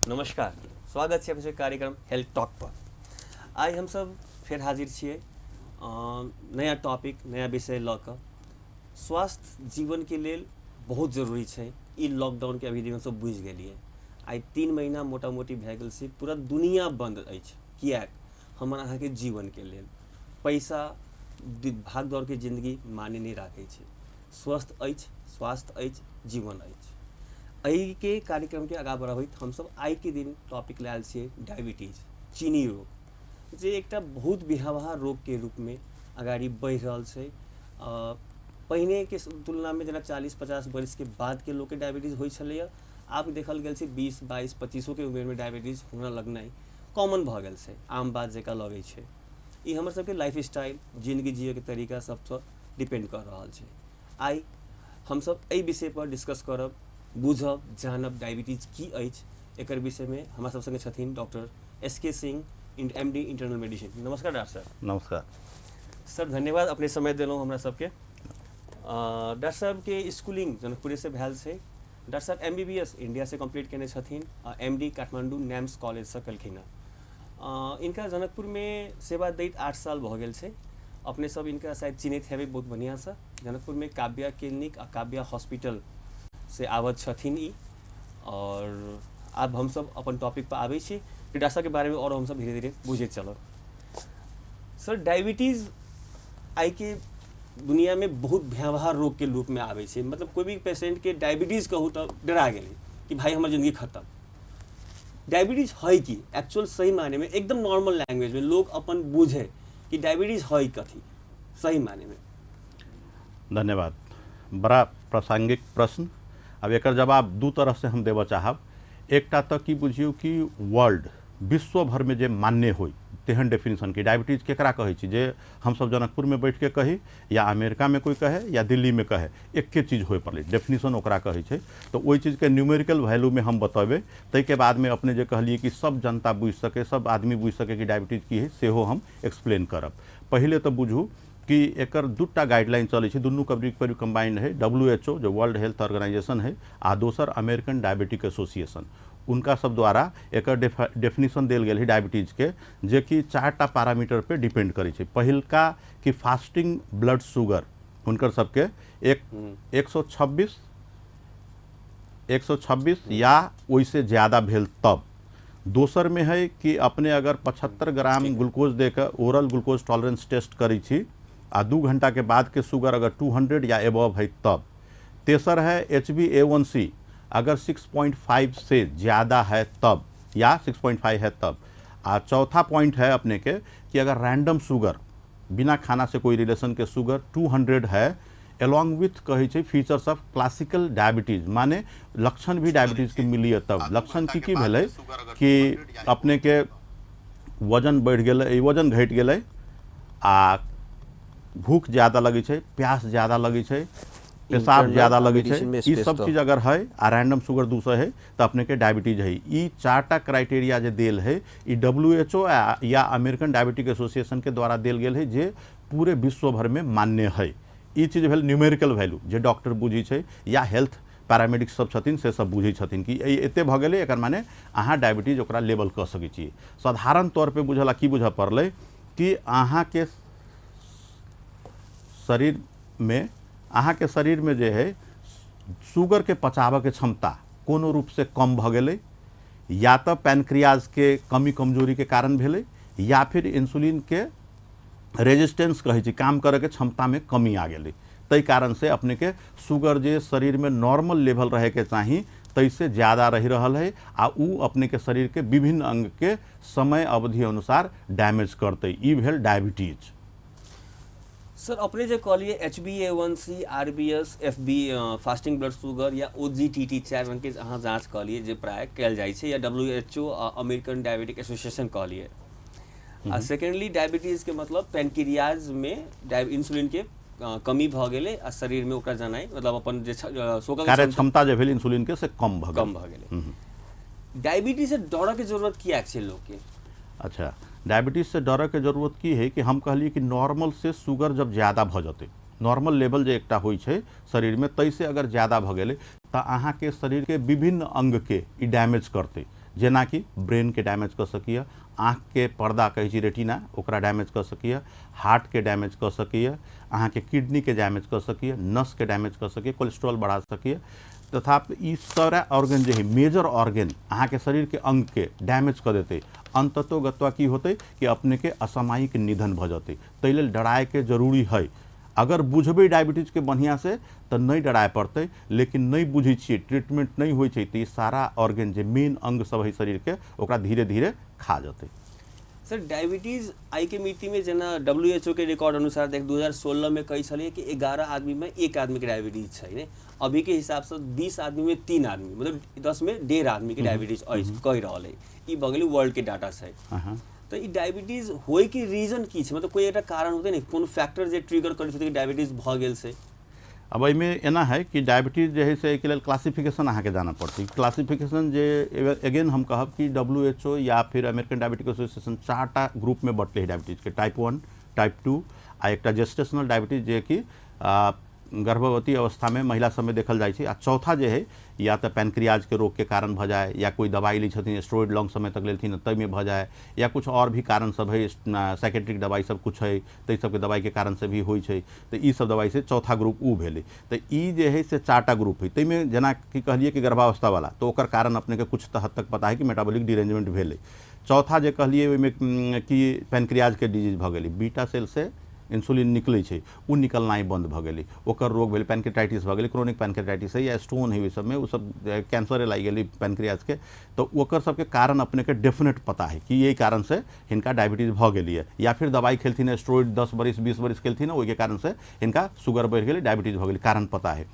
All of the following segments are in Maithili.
नमस्कार, स्वागत छै अपने कार्यक्रम हेल्थ टॉक पर। आइ हमसब फेर हाजिर छियै नया टॉपिक नया विषय लऽ कऽ। स्वास्थ्य जीवनके लेल बहुत जरूरी छै। ई लॉकडाउनके अवधि हमसब बुझि गेलियै। आइ 3 महीना मोटा मोटी भए गेल छै, पूरा दुनिया बन्द अछि। किएक? हमर अहाँके जीवनके लेल। पैसा भाग दौड़के जिन्दगी माने नहि राखै छै। स्वस्थ अछि, स्वास्थ्य अछि, जीवन अछि। एहिके कार्यक्रमके आगाँ बढ़बैत हमसब आइके दिन टॉपिक लायल छियै डायबिटीज, चीनी रोग, जे एकटा बहुत भयावह रोगके रूपमे अगाडि बढ़ि रहल छै। पहिनेके तुलनामे जेना 40-50 वर्षके बादके लोकके डायबिटीज होइ छलैए, आब देखल गेल छै 20, 22, 25 उमेरमे डायबिटीज हुअ लगनाइ कॉमन भऽ गेल छै, आम बात जकाँ लगै छै। ई हमर सबके लाइफ स्टाइल, जिन्दगी जियैके तरीका सबसँ डिपेंड कऽ रहल छै। आइ हमसब एहि विषयपर डिस्कस करब, बुझब, जानब डायबिटीज की अछि। एकर विषयमे हमरा सब सङ्गे छथिन doctor S K Singh, M D internal medicine. नमस्कार डॉक्टर साहब। नमस्कार सर, धन्यवाद अपने समय देलहुँ हमरा सबके। डॉक्टर साहबके स्कूलिंग जनकपुरेसँ भेल छै। डॉक्टर साहब M B B S इंडियासँ complete केने छथिन आ एम डी काठमाण्डू नैम्स कॉलेजसँ केलखिन हँ। इनका जनकपुरमे सेवा दैत 8 साल भऽ गेल छै। अपने सब इनका शायद चिन्हैत हेबै बहुत बढ़िआँसँ। जनकपुरमे काव्या क्लिनिक आ काव्या हॉस्पिटल से आबद्ध छथिन ई। और आब हमसब अपन टॉपिक पर आबै छी। डॉक्टर साहबके बारेमे आओर हमसब धीरे धीरे बुझैत चलब। सर, डायबिटीज आइके दुनियामे बहुत भयावह रोगके रूपमे आबै छै। मतलब कोइ भी पेशेंटके डायबिटीज कहू तऽ डरा गेलै कि भाई हमर जिन्दगी खतम। डायबिटीज है की एक्चुअल सही माने में, एकदम नॉर्मल लैंग्वेज में लोग अपन बुझे कि डायबिटीज है कथी सही माने में? धन्यवाद, बड़ा प्रासंगिक प्रश्न। अब एकर जवाब दू तरह से हम देबऽ चाहब। एकटा तऽ की बुझियौ कि वर्ल्ड विश्व भरमे जे मान्य होइ तेहन डेफिनेशन कि डायबिटीज केकरा कहै छी, जे हमसब जनकपुरमे बैठके कही या अमेरिकामे कोइ कहे या दिल्लीमे कहे, एके चीज होइ पड़लै, डेफिनेशन ओकरा कहै छै। तऽ ओहि चीजके न्यूमेरिकल वैल्यूमे हम बतेबै, ताहिके बादमे अपने जे कहलियै कि सब जनता बुझि सकै, सब आदमी बुझि सकै कि डायबिटीज की है, सेहो हम एक्सप्लेन करब। पहिले तऽ बुझू कि एकर दूटा गाइडलाइन चलै छै, दुनू करीब करीब कम्बाइंड है। WHO जो वर्ल्ड हेल्थ ऑर्गेनाइजेशन है आ दोसर अमेरिकन डायबिटिक एसोसिएशन, उनका सब द्वारा एकर डेफिनेशन देल गेल है डायबिटीजके, जेकि 4टा पैरामीटर पे डिपेंड करै छै। पहिलका कि फास्टिंग ब्लड शुगर हुनकर सबके 126 या ओहिसे ज़्यादा भेल तब। दोसर में है कि अपने अगर 75 ग्राम ग्लूकोज दे के ओरल ग्लूकोज टॉलरेंस टेस्ट करै छी आ 2 घंटा के बाद के शुगर अगर 200 या एबव है तब। तेसर है HbA1c अगर 6.5 से ज़्यादा है तब या 6.5 है तब। आ चौथा पॉइंट है अपने के कि अगर रैंडम शुगर बिना खाना से कोई रिलेशन के शुगर 200 है एलॉन्ग विथ कहै छै फीचर्स ऑफ क्लासिकल डायबिटीज, माने लक्षण भी डायबिटीज के मिलिए तब। लक्षण की की भेलै कि अपने के वजन बढ़ि गेलै, वजन घटि गेलै आ भूख ज़्यादा लगै छै, प्यास ज़्यादा लगै छै, पेशाब इंटरनल ज़्यादा लगै छै, मेडिसिन में ई स्पेस सब तो चीज अगर है आ रैंडम शुगर 200 है तऽ अपने के डायबिटीज है। ई 4टा क्राइटेरिया जे देल है ई WHO या अमेरिकन डायबिटिक एसोसिएशन के द्वारा देल गेल है, जे पूरे विश्व भर में मान्य है। ई चीज भेल न्यूमेरिकल वैल्यू जे डॉक्टर बुझै छै या हेल्थ पैरामेडिक्स सब छथिन से सब बुझै छथिन कि एते भऽ गेलै, एकर माने अहाँ डायबिटीज ओकरा लेबल कऽ सकै छियै। साधारण तौर पे बुझला की बुझऽ पड़लै कि अहाँके शरीर में अहाँके शरीर में जे है शुगर के पचाबऽके क्षमता कोनो रूप से कम भऽ गेलै, या तऽ पैनक्रियाज के कमी कमजोरी के कारण भेलै या फिर इंसुलिन के रेजिस्टेंस कहै छै, काम करैके क्षमतामे कमी आ गेलै, ताहि कारण से अपने के शुगर जे शरीरमे नॉर्मल लेवल रहैके चाही ताहिसँ ज़्यादा रहि रहल है आ उ अपने के शरीर के विभिन्न अंग के समय अवधि अनुसार डैमेज करतै। ई भेल डायबिटीज। सर, अपने जे कहलिए HbA1c, RBS, FB fasting blood sugar या OGTT 4 रंग के अहाँ जाँच कहलिए जे प्राय कयल जाइ छै, या WHO आ अमेरिकन डायबिटिक एसोसिएशन कहलिए। आ सेकेंडली डायबिटीज के मतलब पेनक्रियाज में इंसुलिन के कमी भऽ गेलै आ शरीर में ओकरा जनाइ मतलब अपन जे शोकक कार्य क्षमता जे भेल इंसुलिन के से कम भऽ गेल, कम भऽ गेलै। डायबिटीज से डरऽ के जरूरत किएक छै लोक के? अच्छा, डायबिटीज से डरऽ के जरूरत की है कि हम कहलिए कि नॉर्मल से शुगर जब ज़्यादा भऽ जेतै, नॉर्मल लेवल जे एकटा होइ छै शरीर में तै से अगर ज़्यादा भऽ गेलै तऽ अहाँके शरीर के विभिन्न अंग के ई डैमेज करतै। जेनाकि ब्रेनके डैमेज कऽ सकैए, आँखिके पर्दा कहै छी रेटिना, ओकरा डैमेज कऽ सकैए, हार्टके डैमेज कऽ सकैए, अहाँके किडनीके डैमेज कऽ सकैए, नसके डैमेज कऽ सकैए, कोलेस्ट्रॉल बढ़ा सकैए, तथा ई सारा ऑर्गन जे है मेजर ऑर्गन अहाँके शरीरके अंगके डैमेज कऽ देतै। अंततो गत्वा की होतै कि अपनेके असामयिक निधन भऽ जेतै। ताहि लेल डरायके जरूरी है। अगर बुझबै डायबिटीजके बढ़िआँसँ तऽ नहि डराय पड़तै, लेकिन नहि बुझै छियै, ट्रीटमेंट नहि होइ छै, तऽ ई सारा ऑर्गन जे मेन अंग सब है शरीरके ओकरा धीरे धीरे खा जेतै। सर, डायबिटीज आइ के मिति में जेना WHO के रिकॉर्ड अनुसार देख 2016 में कहै छलियै कि 11 आदमी में 1 आदमी के डायबिटीज छै ने, अभी के हिसाब से 20 आदमी में 3 आदमी, मतलब 10 में 1.5 आदमी के डायबिटीज अछि कहि रहल है। ई भऽ गेलै वर्ल्ड के डाटा छै। तऽ ई डायबिटीज होय के रीजन की छै? मतलब कोई एकटा कारण होतै ने, कोनो फैक्टर जे ट्रिगर करै छै कि डायबिटीज भऽ गेल छै? अब एहिमे एना है कि डायबिटीज जे है से एहिके लेल क्लासिफिकेशन अहाँके जानऽ पड़तै। क्लासिफिकेशन जे अगेन हम कहब कि WHO या फिर अमेरिकन डायबिटिक एसोसिएशन 4टा ग्रुपमे बँटले है डायबिटीजके, टाइप 1, टाइप 2 आ एकटा जेस्टेशनल डायबिटीज जे कि गर्भवती अवस्थामे महिला सबमे देखल जाइ छै, आ चौथा जे है या तऽ पैनक्रियाजके रोगके कारण भऽ जाय, या कोइ दवाइ लै छथिन स्टेरॉइड लॉन्ग समय तक लेलथिन ताहिमे भऽ जाय, या कुछ आओर भी कारण सब है, साइकेट्रिक दवाइ सब कुछ है ताहि सबके दवाइके कारण से भी होइ छै। तऽ ई सब दवाइ से चौथा ग्रुप ओ भेलै। तऽ ई जे है से 4टा ग्रुप है। ताहिमे जेना कि कहलियै कि गर्भावस्थावला, तऽ ओकर कारण अपनेके कुछ हद तक पता है कि मेटाबॉलिक डिरेंजमेंट भेलै। चौथा जे कहलियै ओहिमे कि पैनक्रियाजके डिजीज भऽ गेलै, बीटा सेल से इंसुलिन निकलै छै ओ निकलनाइ बन्द भऽ गेलै, ओकर रोग भेलै पैनक्रियाटाइटिस भऽ गेलै, क्रोनिक पैनक्रियाटाइटिस है या स्टोन है ओहि सबमे, ओ सब कैंसरे लागि गेलै पैनक्रियाजके, तऽ ओकर सबके कारण अपनेके डेफिनेट पता है कि एहि कारणसँ हिनका डायबिटीज भऽ गेलै, या फिर दवाइ खेलथिन स्टेरॉइड 10 बरिस 20 बरिस खेलथिन ओहिके कारणसँ हिनका शुगर बढ़ि गेलै, डायबिटीज भऽ गेलै, कारण पता है।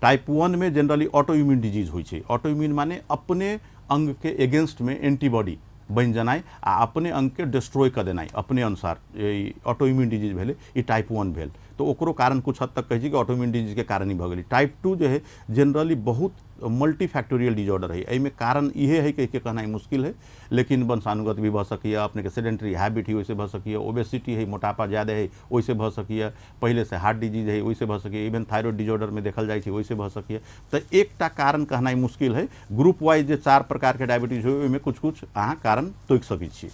टाइप 1 मे जनरली ऑटो इम्यून डिजीज होइ छै। ऑटो इम्यून माने अपने अंगके एगेंस्टमे एंटीबॉडी बनि जेनाइ आ अपने अंगके डिस्ट्रॉय कऽ देनाइ अपने अनुसार, ई ऑटो इम्यून डिजीज भेलै, ई टाइप 1 भेल। तऽ ओकरो कारण कुछ हद तक कहै छी कि ऑटो इम्यून डिजीजके कारण ही भऽ गेलै। टाइप 2 जे है जनरली बहुत मल्टी फैक्टोरियल डिजॉर्डर है, एहिमे कारण इहे है कहिके कहनाइ मुश्किल है, लेकिन वंशानुगत भी भऽ सकैए, अपनेके सेडेंट्री हैबिट है ओहिसँ भऽ सकैए, ओबेसिटी है मोटापा ज़्यादा है ओहिसँ भऽ सकैए, पहिलेसँ हार्ट डिजीज है ओहिसँ भऽ सकैए, इवन थायराइड डिजॉर्डरमे देखल जाइ छै ओहिसँ भऽ सकैए। तऽ एकटा कारण कहनाइ मुश्किल है। ग्रुप वाइज जे 4 प्रकारके डायबिटीज होइ ओहिमे कुछ कुछ अहाँ कारण तोकि सकै छी।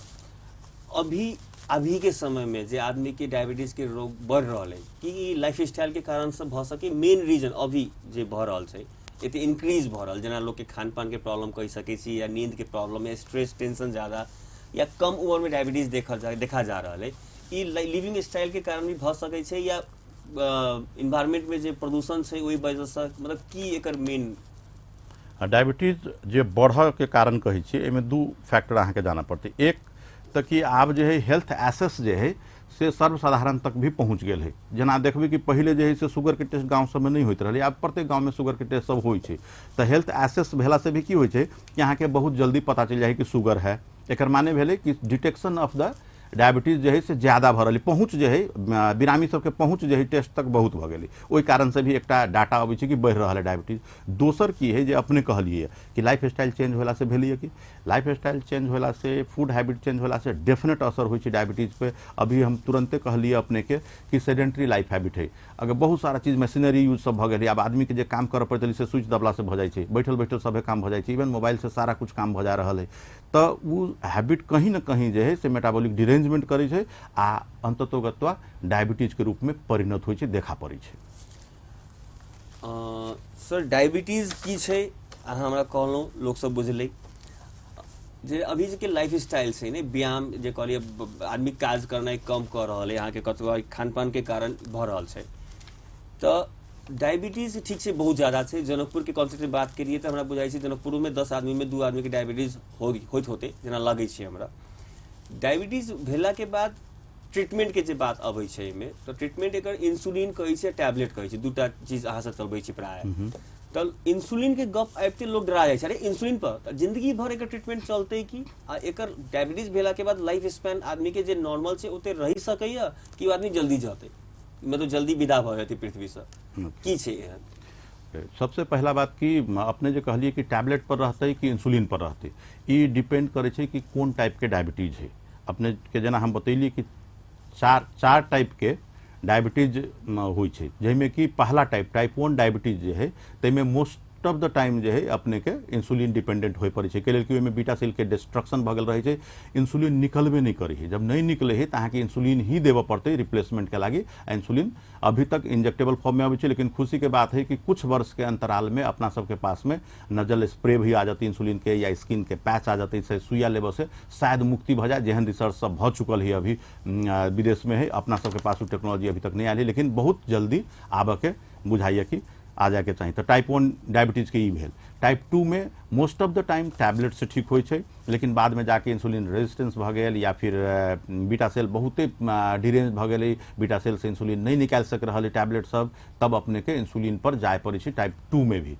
अभी अभी के समय में जे आदमी के डायबिटीज के रोग बढ़ रहल है, कि ई लाइफ स्टाइल के कारण से भऽ सके? मेन रीजन अभी जे भऽ रहल छै एते इंक्रीज भऽ रहल, जेना लोक के खान पान के प्रॉब्लम कहि सकै छी, या नींद के प्रॉब्लम, या स्ट्रेस टेंशन ज़्यादा, या कम उम्र में डायबिटीज देखा जा रहल है, ई लिविंग स्टाइल के कारण भी भऽ सकै छै, या इन्वायरमेंट में जे प्रदूषण छै ओहि वजह से, मतलब की एकर मेन? डायबिटीज जे बढ़ऽ के कारण कहै छियै एहिमे 2 फैक्टर अहाँके जानऽ पड़तै। एक तऽ कि आब जे है हेल्थ एसेस जे है से सर्वसाधारण तक भी पहुँच गेल है। जेना देखबै कि पहिले जे है से शुगरके टेस्ट गाँव सबमे नहि होइत रहलै, आब प्रत्येक गाँवमे शुगरके टेस्ट सब होइ छै। तऽ हेल्थ एसेस भेलासँ भी की होइ छै कि अहाँके बहुत जल्दी पता चलि जाइ है कि शुगर है। एकर माने भेलै कि डिटेक्शन ऑफ the diabetes जे है से ज़्यादा भऽ रहलै, पहुँच जे है बिरामी सबके पहुँच जे है टेस्ट तक बहुत भऽ गेलै, ओहि कारणसँ भी एकटा डाटा अबै छै कि बढ़ि रहल है डायबिटीज। दोसर की है जे अपने कहलियै कि लाइफ स्टाइल चेंज भेलासँ भेलैए कि लाइफ स्टाइल चेंज भेलासँ फूड हैबिट चेंज भेलासँ डेफिनेट असर होइ छै डायबिटीज पे। अभी हम तुरन्ते कहलियै अपनेके कि सेडेंट्री लाइफ हैबिट है, अगर बहुत सारा चीज मशीनरी यूज सब भऽ गेलै, आब आदमीके जे काम करऽ पड़ैत से स्विच दबलासँ भऽ जाइ छै, बैठल बैठल सभे काम भऽ जाइ छै, इवन मोबाइलसँ सारा कुछ काम भऽ जा रहल है, तऽ ओ हैबिट कहीं ने कहीं जे है से मेटाबॉलिक डिरेंजमेंट करै छै आ अंततोगत्वा डायबिटीजके रूपमे परिणत होइ छै, देखा पड़ै छै। सर, डायबिटीज की छै अहाँ हमरा कहलहुँ, लोक सब बुझलै जे अभी जे लाइफ स्टाइल छै ने, व्यायाम जे कहलियै आदमी काज करनाइ कम कऽ रहल है, अहाँके कतबो खान पान के कारण भऽ रहल छै, तऽ डायबिटीज ठीक छै बहुत ज़्यादा छै। जनकपुर के कॉन्सेप्ट बात करिए तऽ हमरा बुझाइ छै जनकपुरोमे 10 आदमीमे 2 आदमीके डायबिटीज होइत होतै जेना लगै छै हमरा। डायबिटीज भेलाके बाद ट्रीटमेंट के जे बात अबै छै एहिमे, तऽ ट्रीटमेंट एकर इंसुलिन कहै छै, टैबलेट कहै छै, 2टा चीज अहाँ सब चलबै छी प्राय। तऽ इंसुलिन के गप आबिते लोग डरा जाइ छै, अरे इंसुलिन पर तऽ जिंदगी भर एकर ट्रीटमेंट चलतै की? आ एकर डायबिटीज भेलाके बाद लाइफ स्पैन आदमी के जे नॉर्मल छै ओते रहि सकैया कि आदमी जल्दी जतै, मतलब जल्दी विदा भऽ जेतै पृथ्वीसँ, की छै एहन? सबसे पहला बात कि अपने जे कहलियै कि टैबलेट पर रहतै कि इंसुलिन पर रहतै, ई डिपेंड करै छै कि कोन टाइपके डायबिटीज है। अपने के जेना हम बतैलियै कि चार टाइपके डायबिटीज होइ छै, जाहिमे कि पहला टाइप 1 डायबिटीज जे है ताहिमे most most of the time जे है अपनेके इंसुलिन डिपेंडेंट होय पड़ै छै। के लेल कि ओहिमे बीटा सेलके डिस्ट्रक्शन भऽ गेल रहै छै, इंसुलिन निकलबे नहि करै है। जब नहि निकले है तऽ अहाँके इंसुलिन ही देबऽ पड़तै रिप्लेसमेंटके लागि। आ इंसुलिन अभी तक इंजेक्टेबल फॉर्ममे अबै छै, लेकिन खुशीके बात है कि कुछ वर्षके अंतरालमे अपना सबके पासमे नजल स्प्रे भी आ जेतै इंसुलिन के, या स्किन के पैच आ जेतै, से सुइया लेबऽ से शायद मुक्ति भऽ जाए। जेहन रिसर्च सब भऽ चुकल है अभी विदेशमे है, अपना सबके पास ओ टेक्नोलॉजी अभी तक नहि आयल है, लेकिन बहुत जल्दी आबऽके बुझाइए कि आ जायके चाही। तऽ टाइप 1 डायबिटीजके ई भेल। टाइप 2 मे most of the time tablet से ठीक होइ छै, लेकिन बादमे जाके इंसुलिन रेजिस्टेंस भऽ गेल या फिर बीटा सेल बहुते डिरेंज भऽ गेलै, बीटा सेल से इंसुलिन नहि निकालि सकि रहल है टैबलेट सब, तब अपनेके इंसुलिन पर जाय पड़ै छै टाइप 2 मे भी।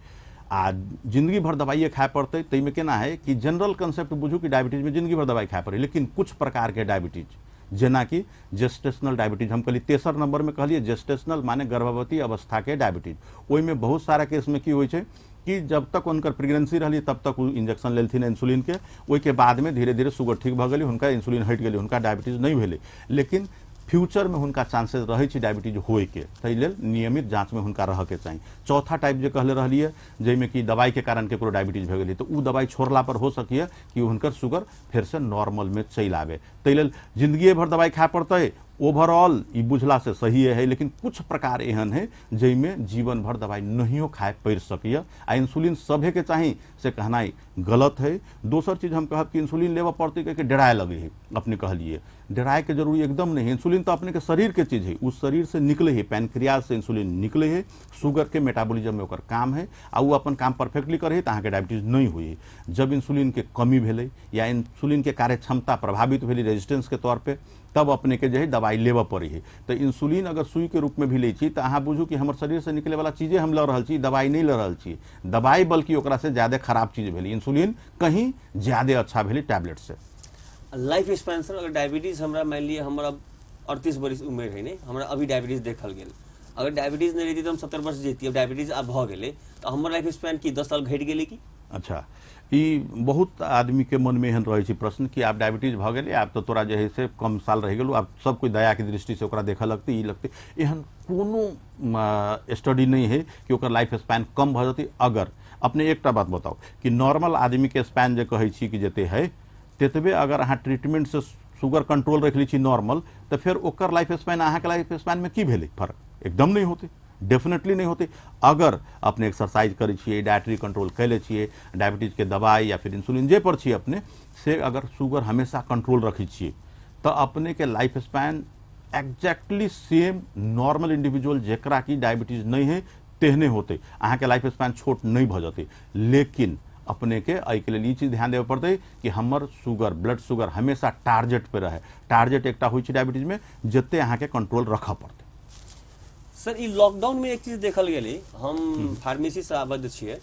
आ जिंदगी भर दवाइए खाय पड़तै। ताहिमे केना है कि जनरल कंसेप्ट बुझू कि डायबिटीजमे जिंदगी भर दवाइ खाय पड़ै, लेकिन कुछ प्रकारके डायबिटीज जेनाकि जेस्टेशनल डायबिटीज, हम कहलियै तेसर नंबरमे कहलियै जेस्टेशनल माने गर्भवती अवस्थाके डायबिटीज, ओहिमे बहुत सारा केसमे की होइ छै कि जब तक हुनकर प्रेगनेंसी रहली तब तक ओ इंजेक्शन लेलथिन इंसुलिनके, ओहिके बादमे धीरे धीरे शुगर ठीक भऽ गेलै, हुनका इंसुलिन हटि गेलै, हुनका डायबिटीज नहि भेलै, लेकिन फ्यूचरमे हुनका चांसेस रहै छै डायबिटीज होइके, ताहि लेल नियमित जाँचमे हुनका रहऽके चाही। चौथा टाइप जे कहले रहलियै जाहिमे कि दवाइके कारण केकरो डायबिटीज भऽ गेलै, तऽ ओ दवाइ छोड़ला पर हो सकैए कि हुनकर शुगर फेरसँ नॉर्मलमे चलि आबै। ताहि लेल जिंदगिए भर दवाइ खाय पड़तै ओवरऑल ई बुझला से सही है, लेकिन कुछ प्रकार एहन है जाहिमे जीवन भर दवाइ नहियो खाय पड़ि सकैए। आ इंसुलिन सभेके चाही से कहनाइ गलत है। दोसर चीज हम कहब कि इंसुलिन लेबऽ पड़तै कहिके डराए लगै है, अपने कहलिए डराएके जरूरी एकदम नहीं है। इंसुलिन तो अपने के शरीर के चीज है, उस शरीर से निकले है, पैनक्रियाज से इंसुलिन निकले है, शुगर के मेटाबॉलिज्म में ओकर काम है आ ओ अपन काम परफेक्टली करे है, तो अहाँके डायबिटीज नहीं हुई है। जब इंसुलिन के कमी भेलै या इंसुलिन के कार्यक्षमता प्रभावित भेलै रेजिस्टेंस के तौर पे, तब अपने के जे है दवाई लेबऽ पड़ै है। तऽ इंसुलिन अगर सुई के रूप में भी लै छी तऽ अहाँ बुझू कि हमर शरीर से निकले वाला चीजे हम लऽ रहल छी, दवाई नहीं लऽ रहल छी। दवाई बल्कि ओकरा से ज्यादा खराब चीज भेलै, इंसुलिन कहीं ज्यादा अच्छा भेलै टैबलेट से। लाइफ स्पैन सर, अगर डायबिटीज हमरा मान लिअ हमर अब 38 बरिस उमेर है ने, हमरा अभी डायबिटीज देखल गेल, अगर डायबिटीज नहीं रहितै तऽ हम 70 वर्ष जीतियै, अब डायबिटीज आब भऽ गेलै तऽ हमर लाइफ स्पैन की 10 साल घटि गेलै की? अच्छा, ई बहुत आदमीके मनमे एहन रहै छै प्रश्न कि आब डायबिटीज भऽ गेलै, आब तऽ तोरा जे है से कम साल रहि गेलौ, आब सब कोइ दयाके दृष्टिसँ ओकरा देखऽ लगतै, ई लगतै। एहन कोनो स्टडी नहि है कि ओकर लाइफ स्पैन कम भऽ जेतै। अगर अपने एकटा बात बताउ कि नॉर्मल आदमीके स्पैन जे कहै छी कि जते है तेतबे अगर अहाँ ट्रीटमेंटसँ शुगर कंट्रोल रखि लै छी नॉर्मल, तऽ फेर ओकर लाइफ स्पैन अहाँके लाइफ स्पैनमे की भेलै फर्क? एकदम नहि होतै, डेफिनेटली नहि होतै। अगर अपने एक्सरसाइज करै छियै, डाइटरी कंट्रोल कैले छियै, डायबिटीजके दवाइ या फिर इंसुलिन जे पर छियै अपने से अगर शुगर हमेशा कंट्रोल रखै छियै तऽ अपनेके life span exactly same normal individual जेकरा कि डायबिटीज नहि है तेहने होतै, अहाँके लाइफ स्पैन छोट नहि भऽ जेतै। लेकिन अपनेके एहिके लेल ई चीज ध्यान देबऽ पड़तै कि हमर शुगर, ब्लड शुगर हमेशा टारगेट पे रहे। टारगेट एकटा होइ छै डायबिटीजमे जते अहाँके कंट्रोल रखऽ पड़तै। सर, ई लॉकडाउन में एक चीज देखल गेलै, हम फार्मेसी से आबद्ध छियै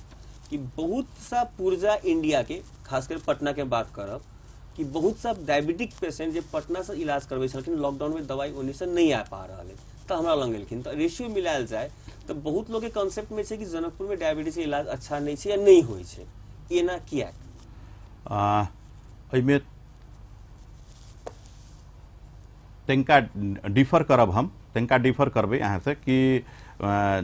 कि बहुत सा पुर्जा इंडिया के, खासकर पटना के बात करब कि बहुत सा डायबिटिक पेशेंट जे पटना से इलाज करबै छलखिन, लॉकडाउन में दवाई ओन्नी से नहीं आ पा रहल है तऽ हमरा लग गेलखिन। तऽ रेशियो मिलायल जाय तऽ बहुत लोग के कॉन्सेप्ट में छै कि जनकपुर में डायबिटीज के इलाज अच्छा नहीं छै या नहीं होइ छै, एना किया? एहिमे तनिका डिफर करब हम, तनिका डिफर करबै अहाँसँ कि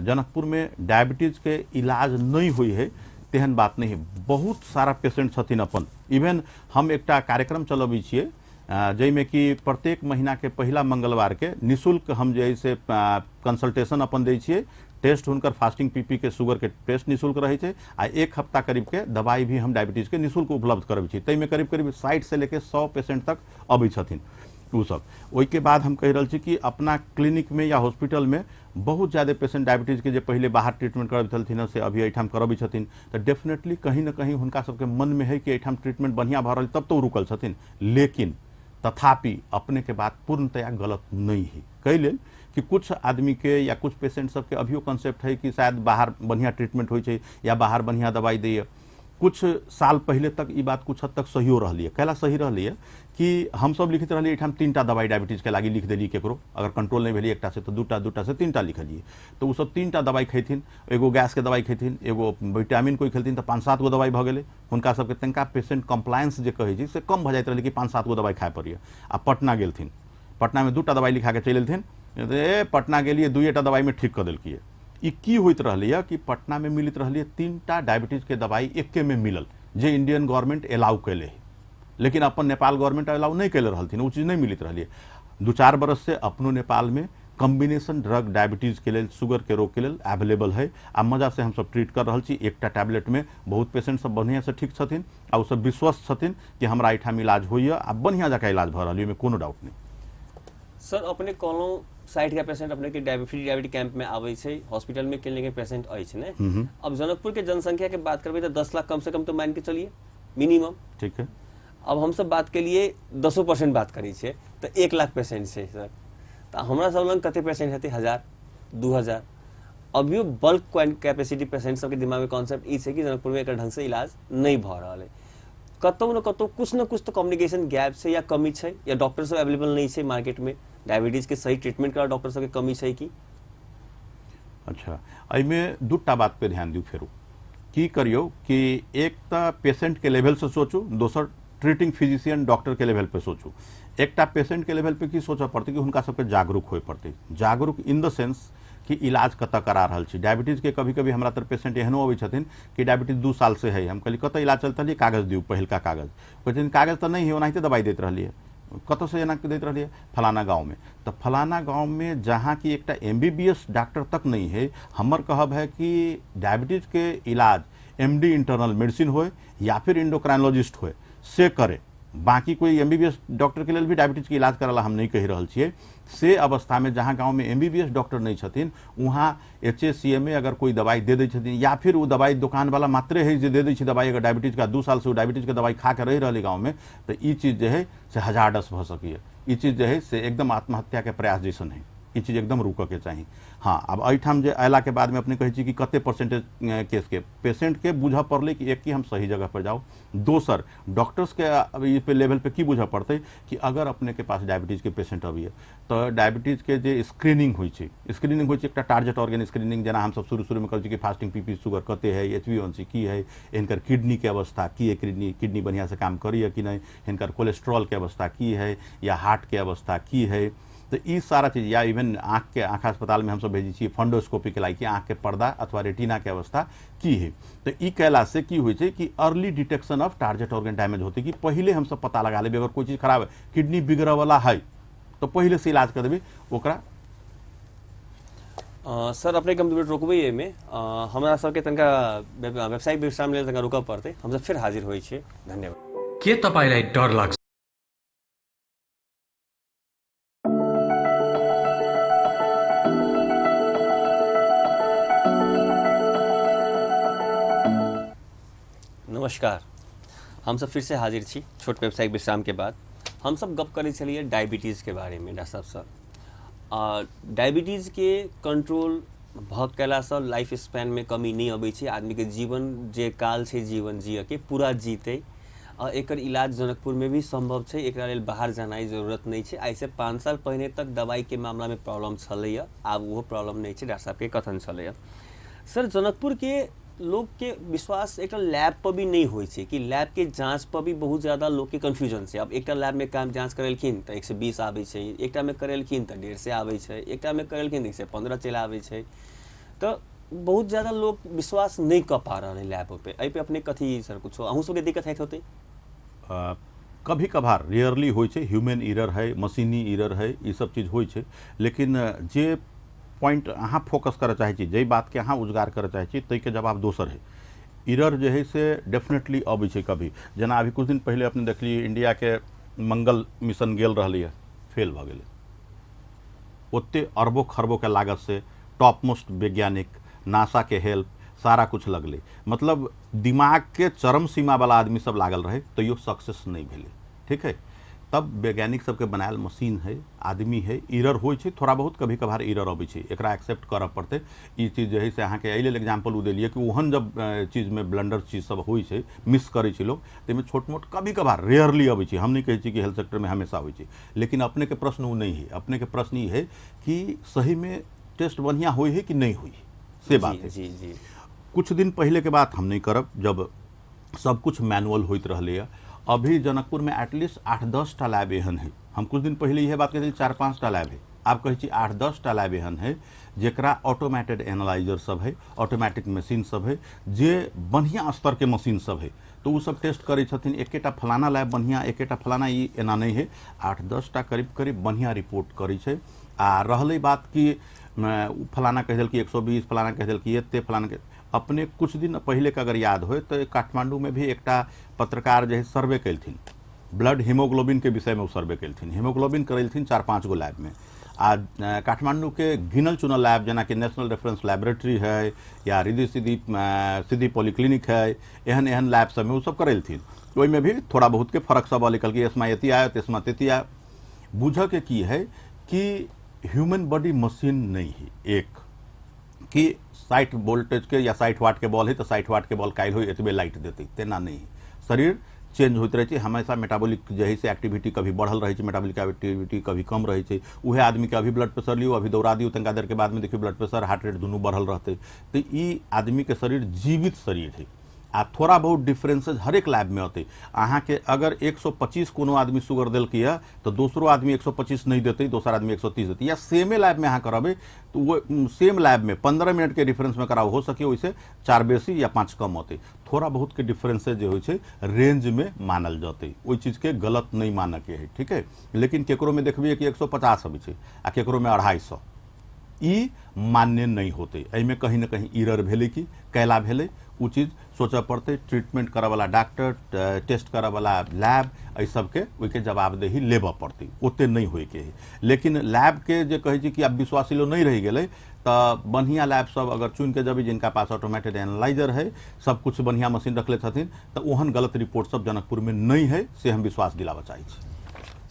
जनकपुरमे डायबिटीजके इलाज नहि होइ है तेहन बात नहि है। बहुत सारा पेशेंट छथिन अपन। इवन हम एकटा कार्यक्रम चलबै छियै जाहिमे कि प्रत्येक महीनाके पहिला मंगलवारके निःशुल्क हम जे है से कंसल्टेशन अपन दै छियै। टेस्ट हुनकर फास्टिंग पीपी के शुगर के टेस्ट निःशुल्क रहै छै आ एक हफ्ता करीब के दवाई भी हम डायबिटीज के निःशुल्क उपलब्ध करबै छी। ताहिमे करीब करीब 60 से लेके 100 पेशेंट तक अबै छथिन ओसब। ओहिके बाद हम कहि रहल छी कि अपना क्लिनिकमे या हॉस्पिटलमे बहुत ज्यादा पेशेंट डायबिटीजके जे पहिले बाहर ट्रीटमेंट करबै छलथिन हँ से अभी एहिठाम करबै छथिन, तऽ डेफिनेटली कहीं ने कहीं हुनका सबके मनमे है कि एहिठाम ट्रीटमेंट बढ़िआँ भऽ रहल तब तऽ ओ रुकल छथिन। लेकिन तथापि अपनेके बात पूर्णतया गलत नहि है। कै लेल कि कुछ आदमीके या कुछ पेशेंट सबके अभियो कॉन्सेप्ट है कि शायद बाहर बढ़िआँ ट्रीटमेंट होइ छै या बाहर बढ़िआँ दवाइ दैए। कुछ साल पहले तक ई बात कुछ हद तक सहियो रहली है। कैला सही रहली है कि हमसब लिखैत रहलियै एहिठाम 3टा दवाइ डायबिटीजके लागि लिख देलियै केकरो, अगर कंट्रोल नहि भेलै एकटा से तऽ 2टा, 2टा से 3टा लिखलियै, तऽ ओसब 3टा दवाइ खैथिन, एगो गैसके दवाइ खैथिन, एगो विटामिन कोइ खेलथिन, तऽ 5-7 गो दवाइ भऽ गेलै हुनका सबके। तनिका पेशेंट कम्प्लायंस जे कहै छै से कम भऽ जाइत रहलै कि 5-7 गो दवाइ खाय पड़ैए। आ पटना गेलथिन, पटनामे 2टा दवाइ लिखाके चलि एलथिन, ए पटना गेलियै 2टा दवाइमे ठीक कऽ देलकियै। ई की होइत रहलैए कि पटनामे मिलैत रहलैए 3 टा डायबिटीजके दवाइ एकेमे मिलल, जे इंडियन गवर्नमेंट एलाउ कैले है, लेकिन अपन नेपाल गवर्नमेंट अलाउ नहि कैले रहलथिन, ओ चीज नहि मिलैत रहलै। 2-4 बरस से अपनो नेपालमे कॉम्बिनेशन ड्रग डायबिटीजके लेल, शुगरके रोगके लेल एवेलेबल है आ मजा से हमसब ट्रीट कर रहल छी। एकटा टैबलेटमे बहुत पेशेंट सब बढ़िआँ से ठीक छथिन आ ओसब विश्वस्त छथिन कि हमरा एहिठाम इलाज होइए आ बढ़िआँ जकाँ इलाज भऽ रहल है, ओहिमे कोनो डाउट नहि। सर, अपने कहलहुँ 60 का पेशेंट अपने के फ्री डायबिटी कैंप में आबै छै, हॉस्पिटल में क्लिनिक में पेशेंट अछि ने? अब जनकपुर के जनसंख्या के बात करबै तऽ 10 लाख कम से कम तो मान के चलिए मिनिमम। ठीक है। अब हमसब बात के लिए 10% बात करै छियै तऽ 1 लाख पेशेंट छै सर। तऽ हमरा सब लग कते पेशेंट हेतै? 1000, 2000। अभियो बल्क कैपेसिटी पेशेंट सबके दिमागमे कॉन्सेप्ट ई छै कि जनकपुरमे एकर ढंग से इलाज नहि भऽ रहल है। कतौ न कतौ कुछ न कुछ तऽ कम्युनिकेशन गैप छै या कमी छै या डॉक्टर सब अवेलेबल नहि छै मार्केटमे, डायबिटीज के सही ट्रीटमेंट करा डॉक्टर सबके कमी छै कि? अच्छा, एहिमे दूटा बात पे ध्यान दियौ। फेरो की करियौ कि एक तऽ पेशेंटके लेवलसँ सोचू, दोसर ट्रीटिंग फिजिशियन डॉक्टरके लेवल पे सोचू। एकटा पेशेंटके लेवल पे की सोचऽ पड़तै कि हुनका सबके जागरूक होय पड़तै। जागरूक इन the sense कि इलाज कतऽ करा रहल छी डायबिटीजके। कभी कभी हमरा तर पेशेंट एहनो अबै छथिन कि डायबिटीज 2 साल से है। हम कहली, कतऽ इलाज चलत रहलियै? कागज दियौ पहिलका कागज। कहै छथिन, कागज तऽ नहि है, ओनाहिते दवाइ दैत रहलियै। कतऽसँ एना दैत रहलियै? फलाना गाँवमे। तऽ फलाना गाँवमे जहाँ कि एकटा एमबीबीएस डॉक्टर तक नहीं है। हमर कहब है कि डायबिटीजके इलाज एमडी इंटरनल मेडिसिन होय या फिर इंडोक्राइनोलॉजिस्ट होय से करे। बाकी कोई एमबीबीएस डॉक्टर के लेल भी डायबिटीज के इलाज करला हम नहीं कहि रहल छियै। से अवस्थामे जहाँ गाँवमे एमबीबीएस डॉक्टर नहीं छथिन, वहाँ एचए सीएमए अगर कोई दवाई दे दै छथिन या फिर ओ दवाई दोकानवाला मात्रे है जे दे दै छै दवाई, अगर डायबिटीज का 2 साल से ओ डायबिटीज के दवाई खा के रहि रहलै गाँवमे, तऽ ई चीज जे है से हजार्डस भऽ सकैए। ई चीज जे है से एकदम आत्महत्याके प्रयास जैसन है। ई चीज एकदम रुकऽके चाही। हाँ, आब एहिठाम जे अयलाके बादमे अपने कहै छी कि कते परसेंटेज केसके पेशेंटके बुझऽ पड़लै कि एक कि हम सही जगह पर जाउ, दोसर डॉक्टर्सके ई पे लेवल पे की बुझऽ पड़तै कि अगर अपनेके पास डायबिटीजके पेशेंट अबैए तऽ डायबिटीजके जे स्क्रीनिंग होइ छै, स्क्रीनिंग होइ छै एकटा टारगेट ऑर्गेन स्क्रीनिंग। जेना हमसब शुरू शुरूमे कहै छी कि फास्टिंग पीपी शुगर कते है, एचबी की है, हिनकर किडनीके अवस्था की है, किडनी किडनी बढ़िआँसँ काम करैए कि नहि, हिनकर कोलेस्ट्रॉलके अवस्था की है या हार्टके अवस्था की है, तऽ ई सारा चीज। या इवन आँखके, आँख अस्पतालमे हमसब भेजै छियै फंडोस्कोपी के लागि कि आँखके पर्दा अथवा रेटिनाके अवस्था की है। तऽ ई कयलासँ की होइ छै कि early detection of target organ damage होतै, कि पहिले हमसब पता लगा लेबै। अगर कोइ चीज खराब है, किडनी बिगड़ऽवला है, तऽ पहिले से इलाज कर देबै ओकरा। सर, अपने हम 2 मिनट रोकबै एहिमे। हमरा सबके तनिका व्यावसायिक विश्राम लेल तनिका रुकऽ पड़तै। हमसब फेर हाजिर होइ छियै। धन्यवाद। के तपाईँलाई डर लाग्छ? नमस्कार, हमसब फिर से हाजिर छी छोट व्यावसायिक विश्राम के बाद। हमसब गप करै छलियै डायबिटीज़ के बारेमे डॉक्टर साहबसँ। आ डायबिटीज़ के कंट्रोल भऽ कयलासँ लाइफ स्पैनमे कमी नहि अबै छै, आदमीके जीवन जे काल छै जीवन जियऽके पूरा जीतै आ एकर इलाज जनकपुरमे भी सम्भव छै, एकरा लेल बाहर जेनाइ जरूरत नहि छै। आइसँ 5 साल पहिने तक दवाइके मामलामे प्रॉब्लम छलैए, आब ओहो प्रॉब्लम नहि छै, डॉक्टर साहबके कथन छलैए। सर, जनकपुरके लोकके विश्वास एकटा लैब पर भी नहि होइ छै कि लैबके जाँच पर भी बहुत ज्यादा लोकके कन्फ्यूजन छै। अब एकटा लैबमे काम जाँच करेलखिन तऽ 120 आबै छै, एकटामे करेलखिन तऽ 150 आबै छै, एकटामे करेलखिन तऽ 115 चलि आबै छै, तऽ बहुत ज्यादा लोक विश्वास नहि कऽ पा रहल है लैब पे। एहि पे अपने कथी सर, कुछो अहूँ सबके दिक्कत होइत होतै? कभी कभार, रेयरली होइ छै। ह्यूमन इरर है, मशीनी इरर है, ई सब चीज होइ छै। लेकिन जे पॉइंट अहाँ फोकस करऽ चाहै छी, जाहि बातके अहाँ उजागर करऽ चाहै छी, ताहिके जवाब दोसर है। इरर जे है से डेफिनेटली अबै छै कभी। जेना अभी कुछ दिन पहिले अपने देखलियै, इंडियाके मंगल मिशन गेल रहलैए, फेल भऽ गेलै। ओते अरबों खरबों के लागत से टॉप मोस्ट वैज्ञानिक, नासा के हेल्प, सारा कुछ लगलै, मतलब दिमाग के चरम सीमा वाला आदमी सब लागल रहै, तैयो सक्सेस नहि भेलै। ठीक है, तब वैज्ञानिक सबके बनायल मशीन है, आदमी है, इरर होइ छै थोड़ा बहुत, कभी कभार इरर अबै छै, एकरा एक्सेप्ट करऽ पड़तै। ई चीज जे है से अहाँके एहि लेल एग्जाम्पल ओ देलियै कि ओहन जब चीजमे ब्लंडर चीज सब होइ छै, मिस करै छै लोक, ताहिमे छोट मोट कभी कभार रेयरली अबै छै। हम नहि कहै छी कि हेल्थ सेक्टरमे हमेशा होइ छै। लेकिन अपनेके प्रश्न ओ नहि है। अपनेके प्रश्न ई है कि सहीमे टेस्ट बढ़िआँ होइ है कि नहि होइ है, से बात है। जी जी कुछ दिन पहले के बात हम नहीं करब, जब सब कुछ मैनुअल होइत रहलैए। अभी जनकपुरमे एटलीस्ट 8-10 टा लैब एहन है। हम कुछ दिन पहले इहे बात कहै 4-5 टा लैब है। आब कहै छी 8-10 टा लैब एहन है जेकरा ऑटोमेटेड एनालाइजर सब है, ऑटोमेटिक मशीन सब है, जे बढ़िया स्तर के मशीन सब है, तो ओ सब टेस्ट करै छथिन। एकेटा फलाना लैब बढ़िया, एकेटा फलाना, ई एना नहि है। 8-10 टा करीब करीब बढ़िया रिपोर्ट करै छै। आ रहलै बात कि फलाना कहि देलकै 120, फलाना कहि देलकै एते, फलाना के अपने कुछ दिन पहिले के अगर याद होय तऽ काठमांडू में भी एकटा पत्रकार जे है सर्वे केलथिन, ब्लड हीमोग्लोबिन के विषय में ओ सर्वे केलथिन। हीमोग्लोबिन करेलथिन 4-5 गो लैब में। आ काठमांडू के गिनल चुनल लैब जेनाकि नेशनल रेफरेंस लैबोरेटरी है या रिद्धि सिद्धि सिद्धि पॉलीक्लिनिक है, एहन एहन लैब सबमे ओ सब करेलथिन। ओहिमे भी थोड़ा बहुत के फर्क सब अलै, कहलकै इसमा एती आयो तो इसमा तेती आयो। बूझऽ के की है कि ह्यूमन बॉडी मशीन नहीं है एक कि 60 वोल्टेज के या 60 वाट के बॉल है तो 60 वाट के बॉल काल्हि हो एतबे लाइट देतै, तेना नहीं है। शरीर चेंज होइत रहै छै हमेशा, मेटाबॉलिक जे है से एक्टिविटी कभी बढ़ल रहै छै, मेटाबॉलिक एक्टिविटी कभी कम रहै छै। उहे आदमी के अभी ब्लड प्रेशर लियौ, अभी दौड़ा दियौ, तनिका देर के बाद में देखियौ ब्लड प्रेशर हार्ट रेट दुनू बढ़ल रहतै। तऽ ई आदमी के शरीर जीवित शरीर है आ थोड़ा बहुत डिफरेंसेज हरेक लैब में अतै। अहाँके अगर 125 कोनो आदमी शुगर देलकै यऽ तऽ दोसरो आदमी 125 नहि देतै, दोसर आदमी 130 देतै। या सेमे लैब में अहाँ करबै तऽ वो सेम लैब में 15 मिनट के डिफरेंस में कराउ, हो सके ओहिसे 4 बेसी या 5 कम अतै। थोड़ा बहुत के डिफरेंसेज जे होइ छै रेंज में मानल जतै, ओहि चीज के गलत नहि मानऽ के है, ठीक है। लेकिन केकरो में देखबै कि 150 अबै छै आ केकरो में 250, ई मान्य नहि होतै। एहिमे कहीं ने कहीं इरर भेलै कि कैला भेलै, ओ चीज सोचऽ पड़तै। ट्रीटमेंट करऽवला डॉक्टर, टेस्ट करऽवला लैब, एहि सबके ओहिके जवाबदेही लेबऽ पड़तै, ओते नहि होइके है। लेकिन लैबके जे कहै छै कि आब विश्वासी लोग नहि रहि गेलै, तऽ बढ़िआँ लैब सब अगर चुनिके जेबै जिनका पास ऑटोमेटेड एनालाइजर है, सब कुछ बढ़िआँ मशीन रखले छथिन, तऽ ओहन गलत रिपोर्ट सब जनकपुरमे नहि है, से हम विश्वास दिलाबऽ चाहै छी।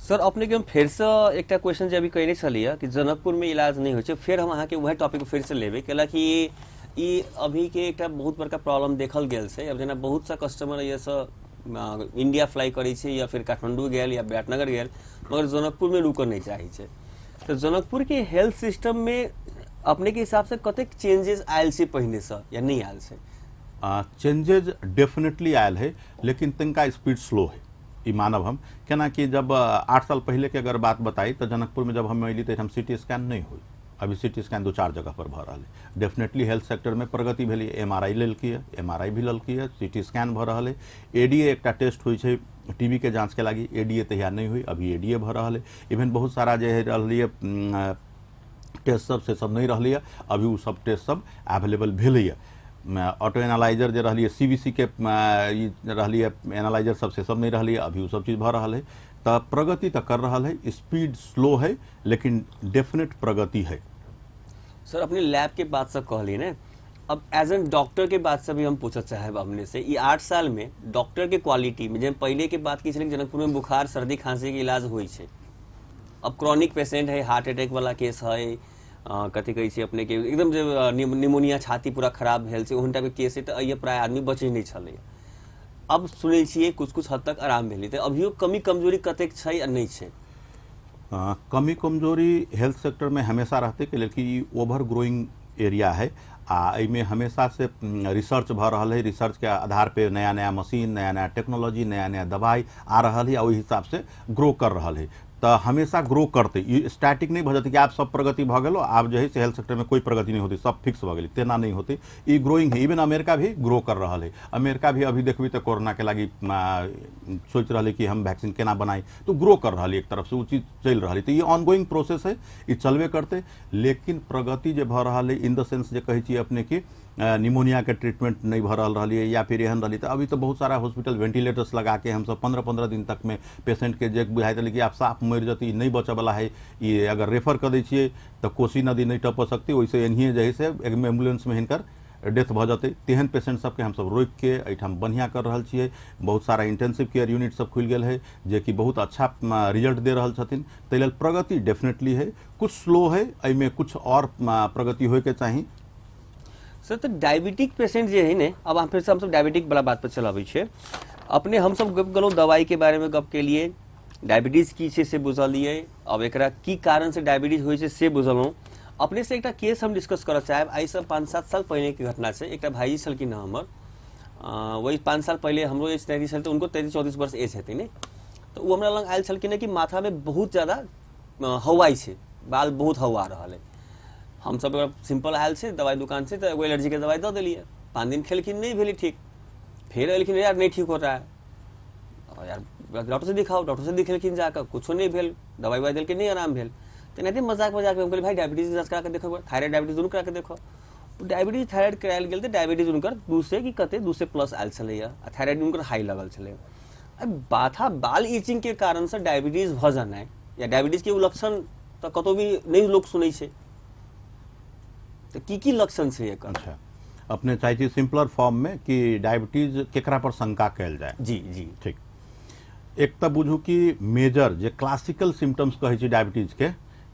सर अपने के हम फेरसँ एकटा क्वेश्चन जे अभी कहने छलियै कि जनकपुरमे इलाज नहि होइ छै, फेर हम अहाँके वएह टॉपिक फेरसँ लेबै, कैला कि ई अभीके एकटा बहुत बड़का प्रॉब्लम देखल गेल छै। अब जेना बहुत सा कस्टमर एहिसँ इंडिया फ्लाई करै छै या फिर काठमांडू गेल या विराटनगर गेल, मगर जनकपुरमे रुकऽ नहि चाहै छै। तऽ जनकपुरके हेल्थ सिस्टममे अपने के हिसाबसँ कतेक चेंजेस आयल छै पहिनेसँ या नहि आयल छै? चेंजेज डेफिनेटली आयल है, लेकिन तनिका स्पीड स्लो है, ई मानब हम। केना कि जब 8 साल पहले के अगर बात बताई तो जनकपुर में जब हम अयली तऽ हम सिटी स्कैन नहीं हुई, अभी सिटी स्कैन 2-4 जगह पर भऽ रहल है। डेफिनेटली हेल्थ सेक्टर में प्रगति भेलै, एमआरआई लेलकै है, एमआरआई भी लेलकै है, सिटी स्कैन भऽ रहल है। एडीए एकटा टेस्ट होइ छै टीबी के जांच के लागी, एडीए तहिया नहीं हुई, अभी एडीए भऽ रहल है। इवन बहुत सारा जे रहलै टेस्ट सब से सब नहीं रहलै, अभी ओ सब टेस्ट सब एवेलेबल भेलैए। ऑटो एनालाइजर जे रहलियै, सीबीसी के ई रहलियै एनालाइजर सब से सब नहीं रहलियै, अभी ओ सब चीज भऽ रहल है। तऽ प्रगति तऽ कर रहल है, स्पीड स्लो है लेकिन डेफिनेट प्रगति है। सर अपने लैब के बात से कहली ने, अब एज एन डॉक्टर के बात से भी हम पूछना चाहेब अपने से, ई 8 साल में डॉक्टर के क्वालिटी में, जेन पहले के बात की छलै जनकपुर में बुखार सर्दी खांसी के इलाज होइ छै, अब क्रॉनिक पेशेंट है, हार्ट अटैक वाला केस है, कथी कहै छै अपने के एकदम जे निमोनिया छाती पूरा खराब भेल छै ओहन टाइप के केस है, तऽ अइए प्राय आदमी बचै नहि छलै। अब सुनै छियै कुछ कुछ हद तक आराम भेलै, तऽ अभियो कमी कमजोरी कतेक छै आ नहि छै? कमी कमजोरी हेल्थ सेक्टर में हमेशा रहतै, के लेल कि ई ओवर ग्रोइंग एरिया है आ एहिमे हमेशा से रिसर्च भऽ रहल है। रिसर्च के आधार पे नया नया मशीन, नया नया टेक्नोलॉजी, नया नया दवाई आ रहल है आ ओहि हिसाब से ग्रो कर रहल है। तऽ हमेशा ग्रो करतै, ई स्टैटिक नहि भऽ जेतै कि आब सब प्रगति भऽ गेलो, आब जे है से हेल्थ सेक्टर में कोई प्रगति नहीं होतै, सब फिक्स भऽ गेलै, तेना नहीं होतै। ई ग्रोइंग है। इवन अमेरिका भी ग्रो कर रहल है। अमेरिका भी अभी देखबी तऽ कोरोना के लागी सोचि रहल है कि हम वैक्सीन केना बनाई, तो ग्रो कर रहल है, एक तरफ से ओ चीज चलि रहल है। तऽ ई ऑनगोइंग प्रोसेस है, ई चलबे करतै। लेकिन प्रगति जे भऽ रहल है इन the sense जे कहै छी अपने कि निमोनिया के ट्रीटमेंट नहीं भऽ रहल रहलियै या फिर एहन रहली, तऽ अभी तऽ बहुत सारा हॉस्पिटल वेंटिलेटर्स लगा के हमसब 15-15 दिन तक में पेशेंट के जे बुझाइत रहलै कि आब साफ मरि जेतै, ई नहि बचऽवला है, ई अगर रेफर कऽ दै छियै तऽ कोसी नदी नहि टपऽ सकतै, ओहिसँ एनाहिए जे है से एम्बुलेंसमे हिनकर डेथ भऽ जेतै, तेहन पेशेंट सबके हमसब रोकिके एहिठाम बढ़िआँ कर रहल छियै। बहुत सारा इंटेंसिव केयर यूनिट सब खुलि गेल है जेकि बहुत अच्छा रिजल्ट दे रहल छथिन। ताहि लेल प्रगति डेफिनेटली है, कुछ स्लो है, एहिमे कुछ और प्रगति होइके चाही। सर तऽ डायबिटिक पेशेंट जे है ने, अब हम फेर से हमसब डायबिटिक वाला बात पर चलबै छियै। अपने हमसब गप गेलहुँ दवाई के बारे में गप केलियै, डायबिटीज की छै से बुझलियै, अब एकरा की कारण से डायबिटीज होइ छै से बुझलहुँ। अपने से एकटा केस हम डिस्कस करऽ चाहब। आइसँ 5-7 साल पहिने के घटना छै। एकटा भाईजी छलखिन हँ हमर, वही 5 साल पहिले हमरो एज 33 छल, तऽ उनको 33-34 वर्ष एज हेतै ने। तऽ ओ हमरा लग आयल छलखिन हँ कि माथामे बहुत ज्यादा हवाइ छै, बाल बहुत हवा रहल है। हमसब सिंपल आयल छै दवाइ दुकान से, तऽ एगो एलर्जीके दवाइ दऽ देलियै, 5 दिन खेलखिन नहि भेलै ठीक, फेर एलखिन यार नहीं ठीक हो रहा है, यार डॉक्टर से दिखाओ, डॉक्टर से दिखेलखिन जाकऽ, कुछो नहि भेल, दवाइ ववाइ देलकै नहि आराम भेल। तऽ एनाहिते मजाक मजाकमे हम कहलियै भाइ डायबिटीज जाँच करा कऽ देखो, थायराइड डायबिटीज दुनू करा कऽ देखो। डायबिटीज थायराइड करायल गेल तऽ डायबिटीज हुनकर 2 से कि कते 2 से प्लस आयल छलैया, आ थायराइड हुनकर हाई लगल छलै। आ बाथा बाल इचिंग के कारणसँ डायबिटीज भऽ जेनाइ या डायबिटीज के ओ लक्षण तऽ कतौ भी नहि लोक सुनै छै, तऽ की की लक्षण छै एकर? अच्छा, अपने चाहै छी सिम्पलर फॉर्म में कि डायबिटीज केकरा पर शंका कयल जाय? जी जी ठीक। एक तऽ बुझू कि मेजर जे क्लासिकल सिम्टम्स कहै छै डायबिटीज के,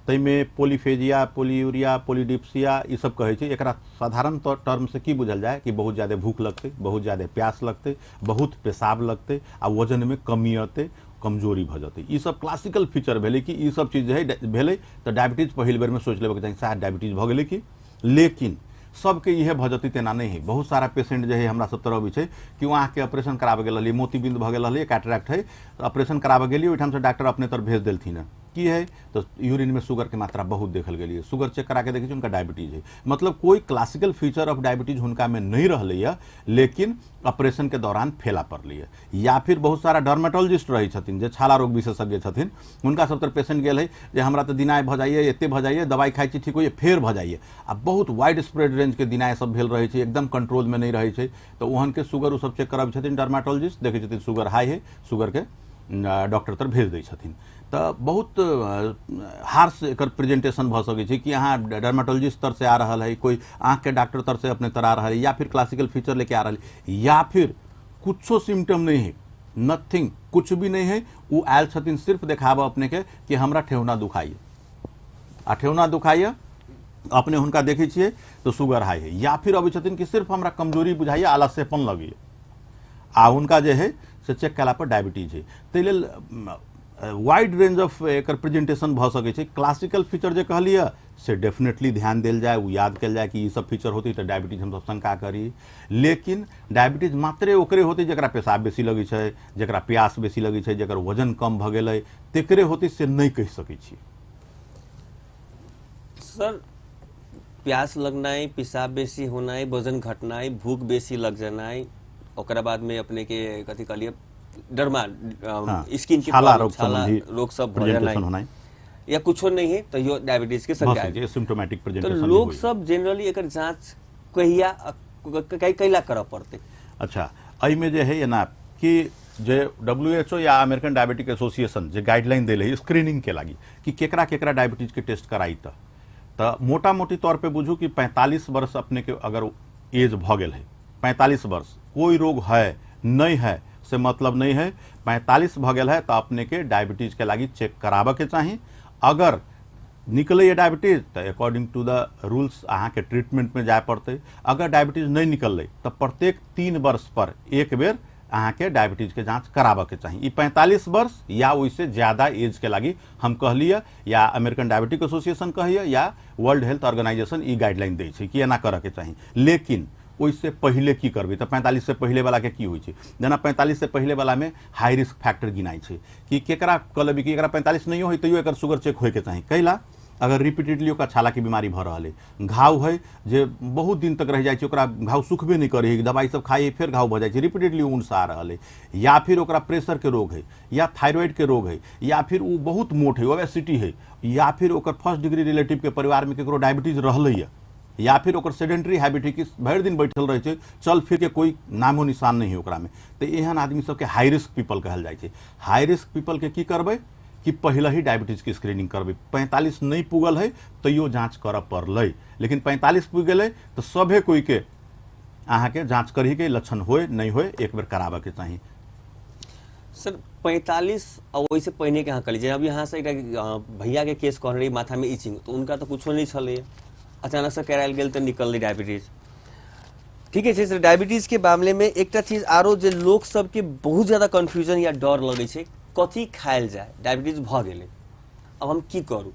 ताहिमे पोलीफेजिया, पोलीयूरिया, पोलीडिप्सिया ई सब कहै छै। एकरा साधारण टर्म से की बुझल जाय कि बहुत ज्यादा भूख लगतै, बहुत ज्यादा प्यास लगतै, बहुत पेशाब लगतै आ वजन में कमी अतै, कमजोरी भऽ जेतै। ई सब क्लासिकल फीचर भेलै कि ई सब चीज जे है भेलै तऽ डायबिटीज पहिल बेरमे सोचि लेबऽके चाही शायद डायबिटीज भऽ गेलै कि। लेकिन सबके इहे भऽ जेतै तेना नहि है। बहुत सारा पेशेंट जे है हमरा सब तरफ अबै छै कि ओ आँखिके ऑपरेशन कराबऽ गेल रहलियै, मोतीबिंद भऽ गेल रहलै, कैटरैक्ट है, ऑपरेशन कराबऽ गेलियै, ओहिठामसँ डॉक्टर अपने तर भेज देलथिन हँ। की है तऽ यूरिनमे शुगरके मात्रा बहुत देखल गेलियै, शुगर चेक करा के देखै छी हुनका डायबिटीज है। मतलब कोइ क्लासिकल फीचर ऑफ डायबिटीज हुनकामे नहि रहलैए, लेकिन ऑपरेशनके दौरान फेला पड़लैए। या फिर बहुत सारा डर्मेटोलॉजिस्ट रहै छथिन जे छाला रोग विशेषज्ञ छथिन, हुनका सब तर पेशेंट गेल है जे हमरा तऽ दिनाय भऽ जाइए, एते भऽ जाइए, दवाइ खाइ छी ठीक होइए, फेर भऽ जाइए, आ बहुत वाइड स्प्रेड रेंजके दिनाय सब भेल रहै छै, एकदम कंट्रोलमे नहि रहै छै, तऽ ओहनके शुगर ओ सब चेक कराबै छथिन डर्मेटोलॉजिस्ट, देखै छथिन शुगर हाई है, शुगरके डॉक्टर तर भेज दै छथिन। तऽ बहुत हार्श एकर प्रेजेंटेशन भऽ सकै छै कि अहाँ डर्मेटोलॉजिस्ट तर से आ रहल है, कोइ आँखिके डॉक्टर तर से अपने तर आ रहल है, या फिर क्लासिकल फीचर लेके आ रहल है, या फिर कुछो सिम्टम नहीं है, नथिंग, कुछ भी नहीं है, ओ आयल छथिन सिर्फ देखाबऽ अपने के कि हमरा ठेहुना दुखाइए, आ ठेहुना दुखाइए अपने हुनका देखै छियै तऽ शुगर हाई है, या फिर अबै छथिन कि सिर्फ हमरा कमजोरी बुझाइए, आलस्यपन लगैए, आ हुनका जे है से चेक कयला पर डायबिटीज है। ताहि लेल wide range of acre presentation भऽ सकै छै। क्लासिकल फीचर जे कहलियै से डेफिनेटली ध्यान देल जाय, ओ याद कयल जाय कि ई सब फीचर होतै तऽ डायबिटीज हमसब शंका करी। लेकिन डायबिटीज मात्रे ओकरे होतै जकरा पेशाब बेसी लगै छै, जकरा प्यास बेसी लगै छै, जकर वजन कम भऽ गेलै, तेकरे होतै से नहि कहि सकै छी। सर, प्यास लगनाइ, पेशाब बेसी होनाइ, वजन घटनाइ, भूख बेसी लग जेनाइ, ओकरा बाद में अपने के कथी कहलियै डरमा, हाँ, स्किन के छाला प्रॉब्लम, रोग छाला संबंधी रोग सब भऽ प्रेजेंटेशन जेनाइ होनाइ या कुछो नहीं है तैयो डायबिटीज के भऽ शंका सकै छै, सिम्टोमेटिक तो प्रेजेंटेशन लोग सब जनरली एकर जांच कहिया कैला करऽ पड़तै? अच्छा, एहिमे जे है एना कि जे WHO या अमेरिकन डायबिटिक एसोसिएशन जे गाइडलाइन देले है स्क्रीनिंग के लागी कि केकरा केकरा डायबिटीज के टेस्ट कराई, तऽ मोटा मोटी तौर पे बुझू कि 45 वर्ष अपने के अगर एज भऽ गेल है, 45 वर्ष कोई रोग है नहीं है से मतलब नहीं है, 45 भऽ गेल है तऽ अपने के डायबिटीज के लागी चेक कराबऽ के चाही। अगर निकलैए डायबिटीज तऽ अकॉर्डिंग टू the rules अहाँके ट्रीटमेंटमे जाय पड़तै। अगर डायबिटीज नहि निकललै तऽ प्रत्येक 3 वर्ष पर एक बेर अहाँके डायबिटीजके जाँच कराबऽके चाही। ई 45 वर्ष या ओहिसँ ज्यादा एजके लागी हम कहलियै, या अमेरिकन डायबिटिक एसोसिएशन कहैए या वर्ल्ड हेल्थ ऑर्गेनाइजेशन ई गाइडलाइन दै छै कि एना करऽके चाही। लेकिन ओहिसँ पहिले की करबै तऽ 45 से पहिले वालाके की होइ छै, जेना 45 से पहिले वालामे हाई रिस्क फैक्टर गिनाइ छै कि केकरा कह लेबै कि एकरा 45 नहियो है तैयो एकर शुगर चेक होइके चाही। कैला अगर रिपीटेडली ओकरा छालाके बीमारी भऽ रहल है, घाव है जे बहुत दिन तक रहि जाइ छै, ओकरा घाव सुखबे नहि करै है, दवाइ सब खाइ है फेर घाव भऽ जाइ छै, रिपीटेडली ऊनसँ आ रहल है, या फिर ओकरा प्रेशरके रोग है या थायराइडके रोग है, या फिर ओ बहुत मोट है, ओबेसिटी है, या फिर ओकर फर्स्ट डिग्री रिलेटिवके परिवारमे केकरो डायबिटीज रहलैए, या फिर ओकर सेडेंट्री हैबिट है कि भरि दिन बैठल रहै छै, चल फिर के कोई नामो निशान नहीं है ओकरामे, तऽ एहन आदमी सबके हाई रिस्क पीपल कहल जाइ छै। हाई रिस्क पीपलके की करबै कि पहिले ही डायबिटीजके स्क्रीनिंग करबै। 45 नहि पुगल है तैयो जाँच करऽ पड़लै, लेकिन 45 पुगि गेलै तऽ सभे कोइके अहाँके जाँच करहीके लक्षण होय नहि होय एक बेर कराबऽके चाही। सर 45 आ ओहिसँ पहिने के अहाँ कहलियै, जेना अभी अहाँ से एकटा भैया के केस कहने रही माथा में इचिंग, तो उनका तो कुछो नहीं छलै, अचानक से करायल गेल तऽ निकललै डायबिटीज। ठीक है सर, डायबिटीज के मामले में एकटा चीज आरो जे लोक सबके बहुत ज्यादा कन्फ्यूजन या डर लगै छै, कथी खायल जाय, डायबिटीज भऽ गेलै अब हम की करू,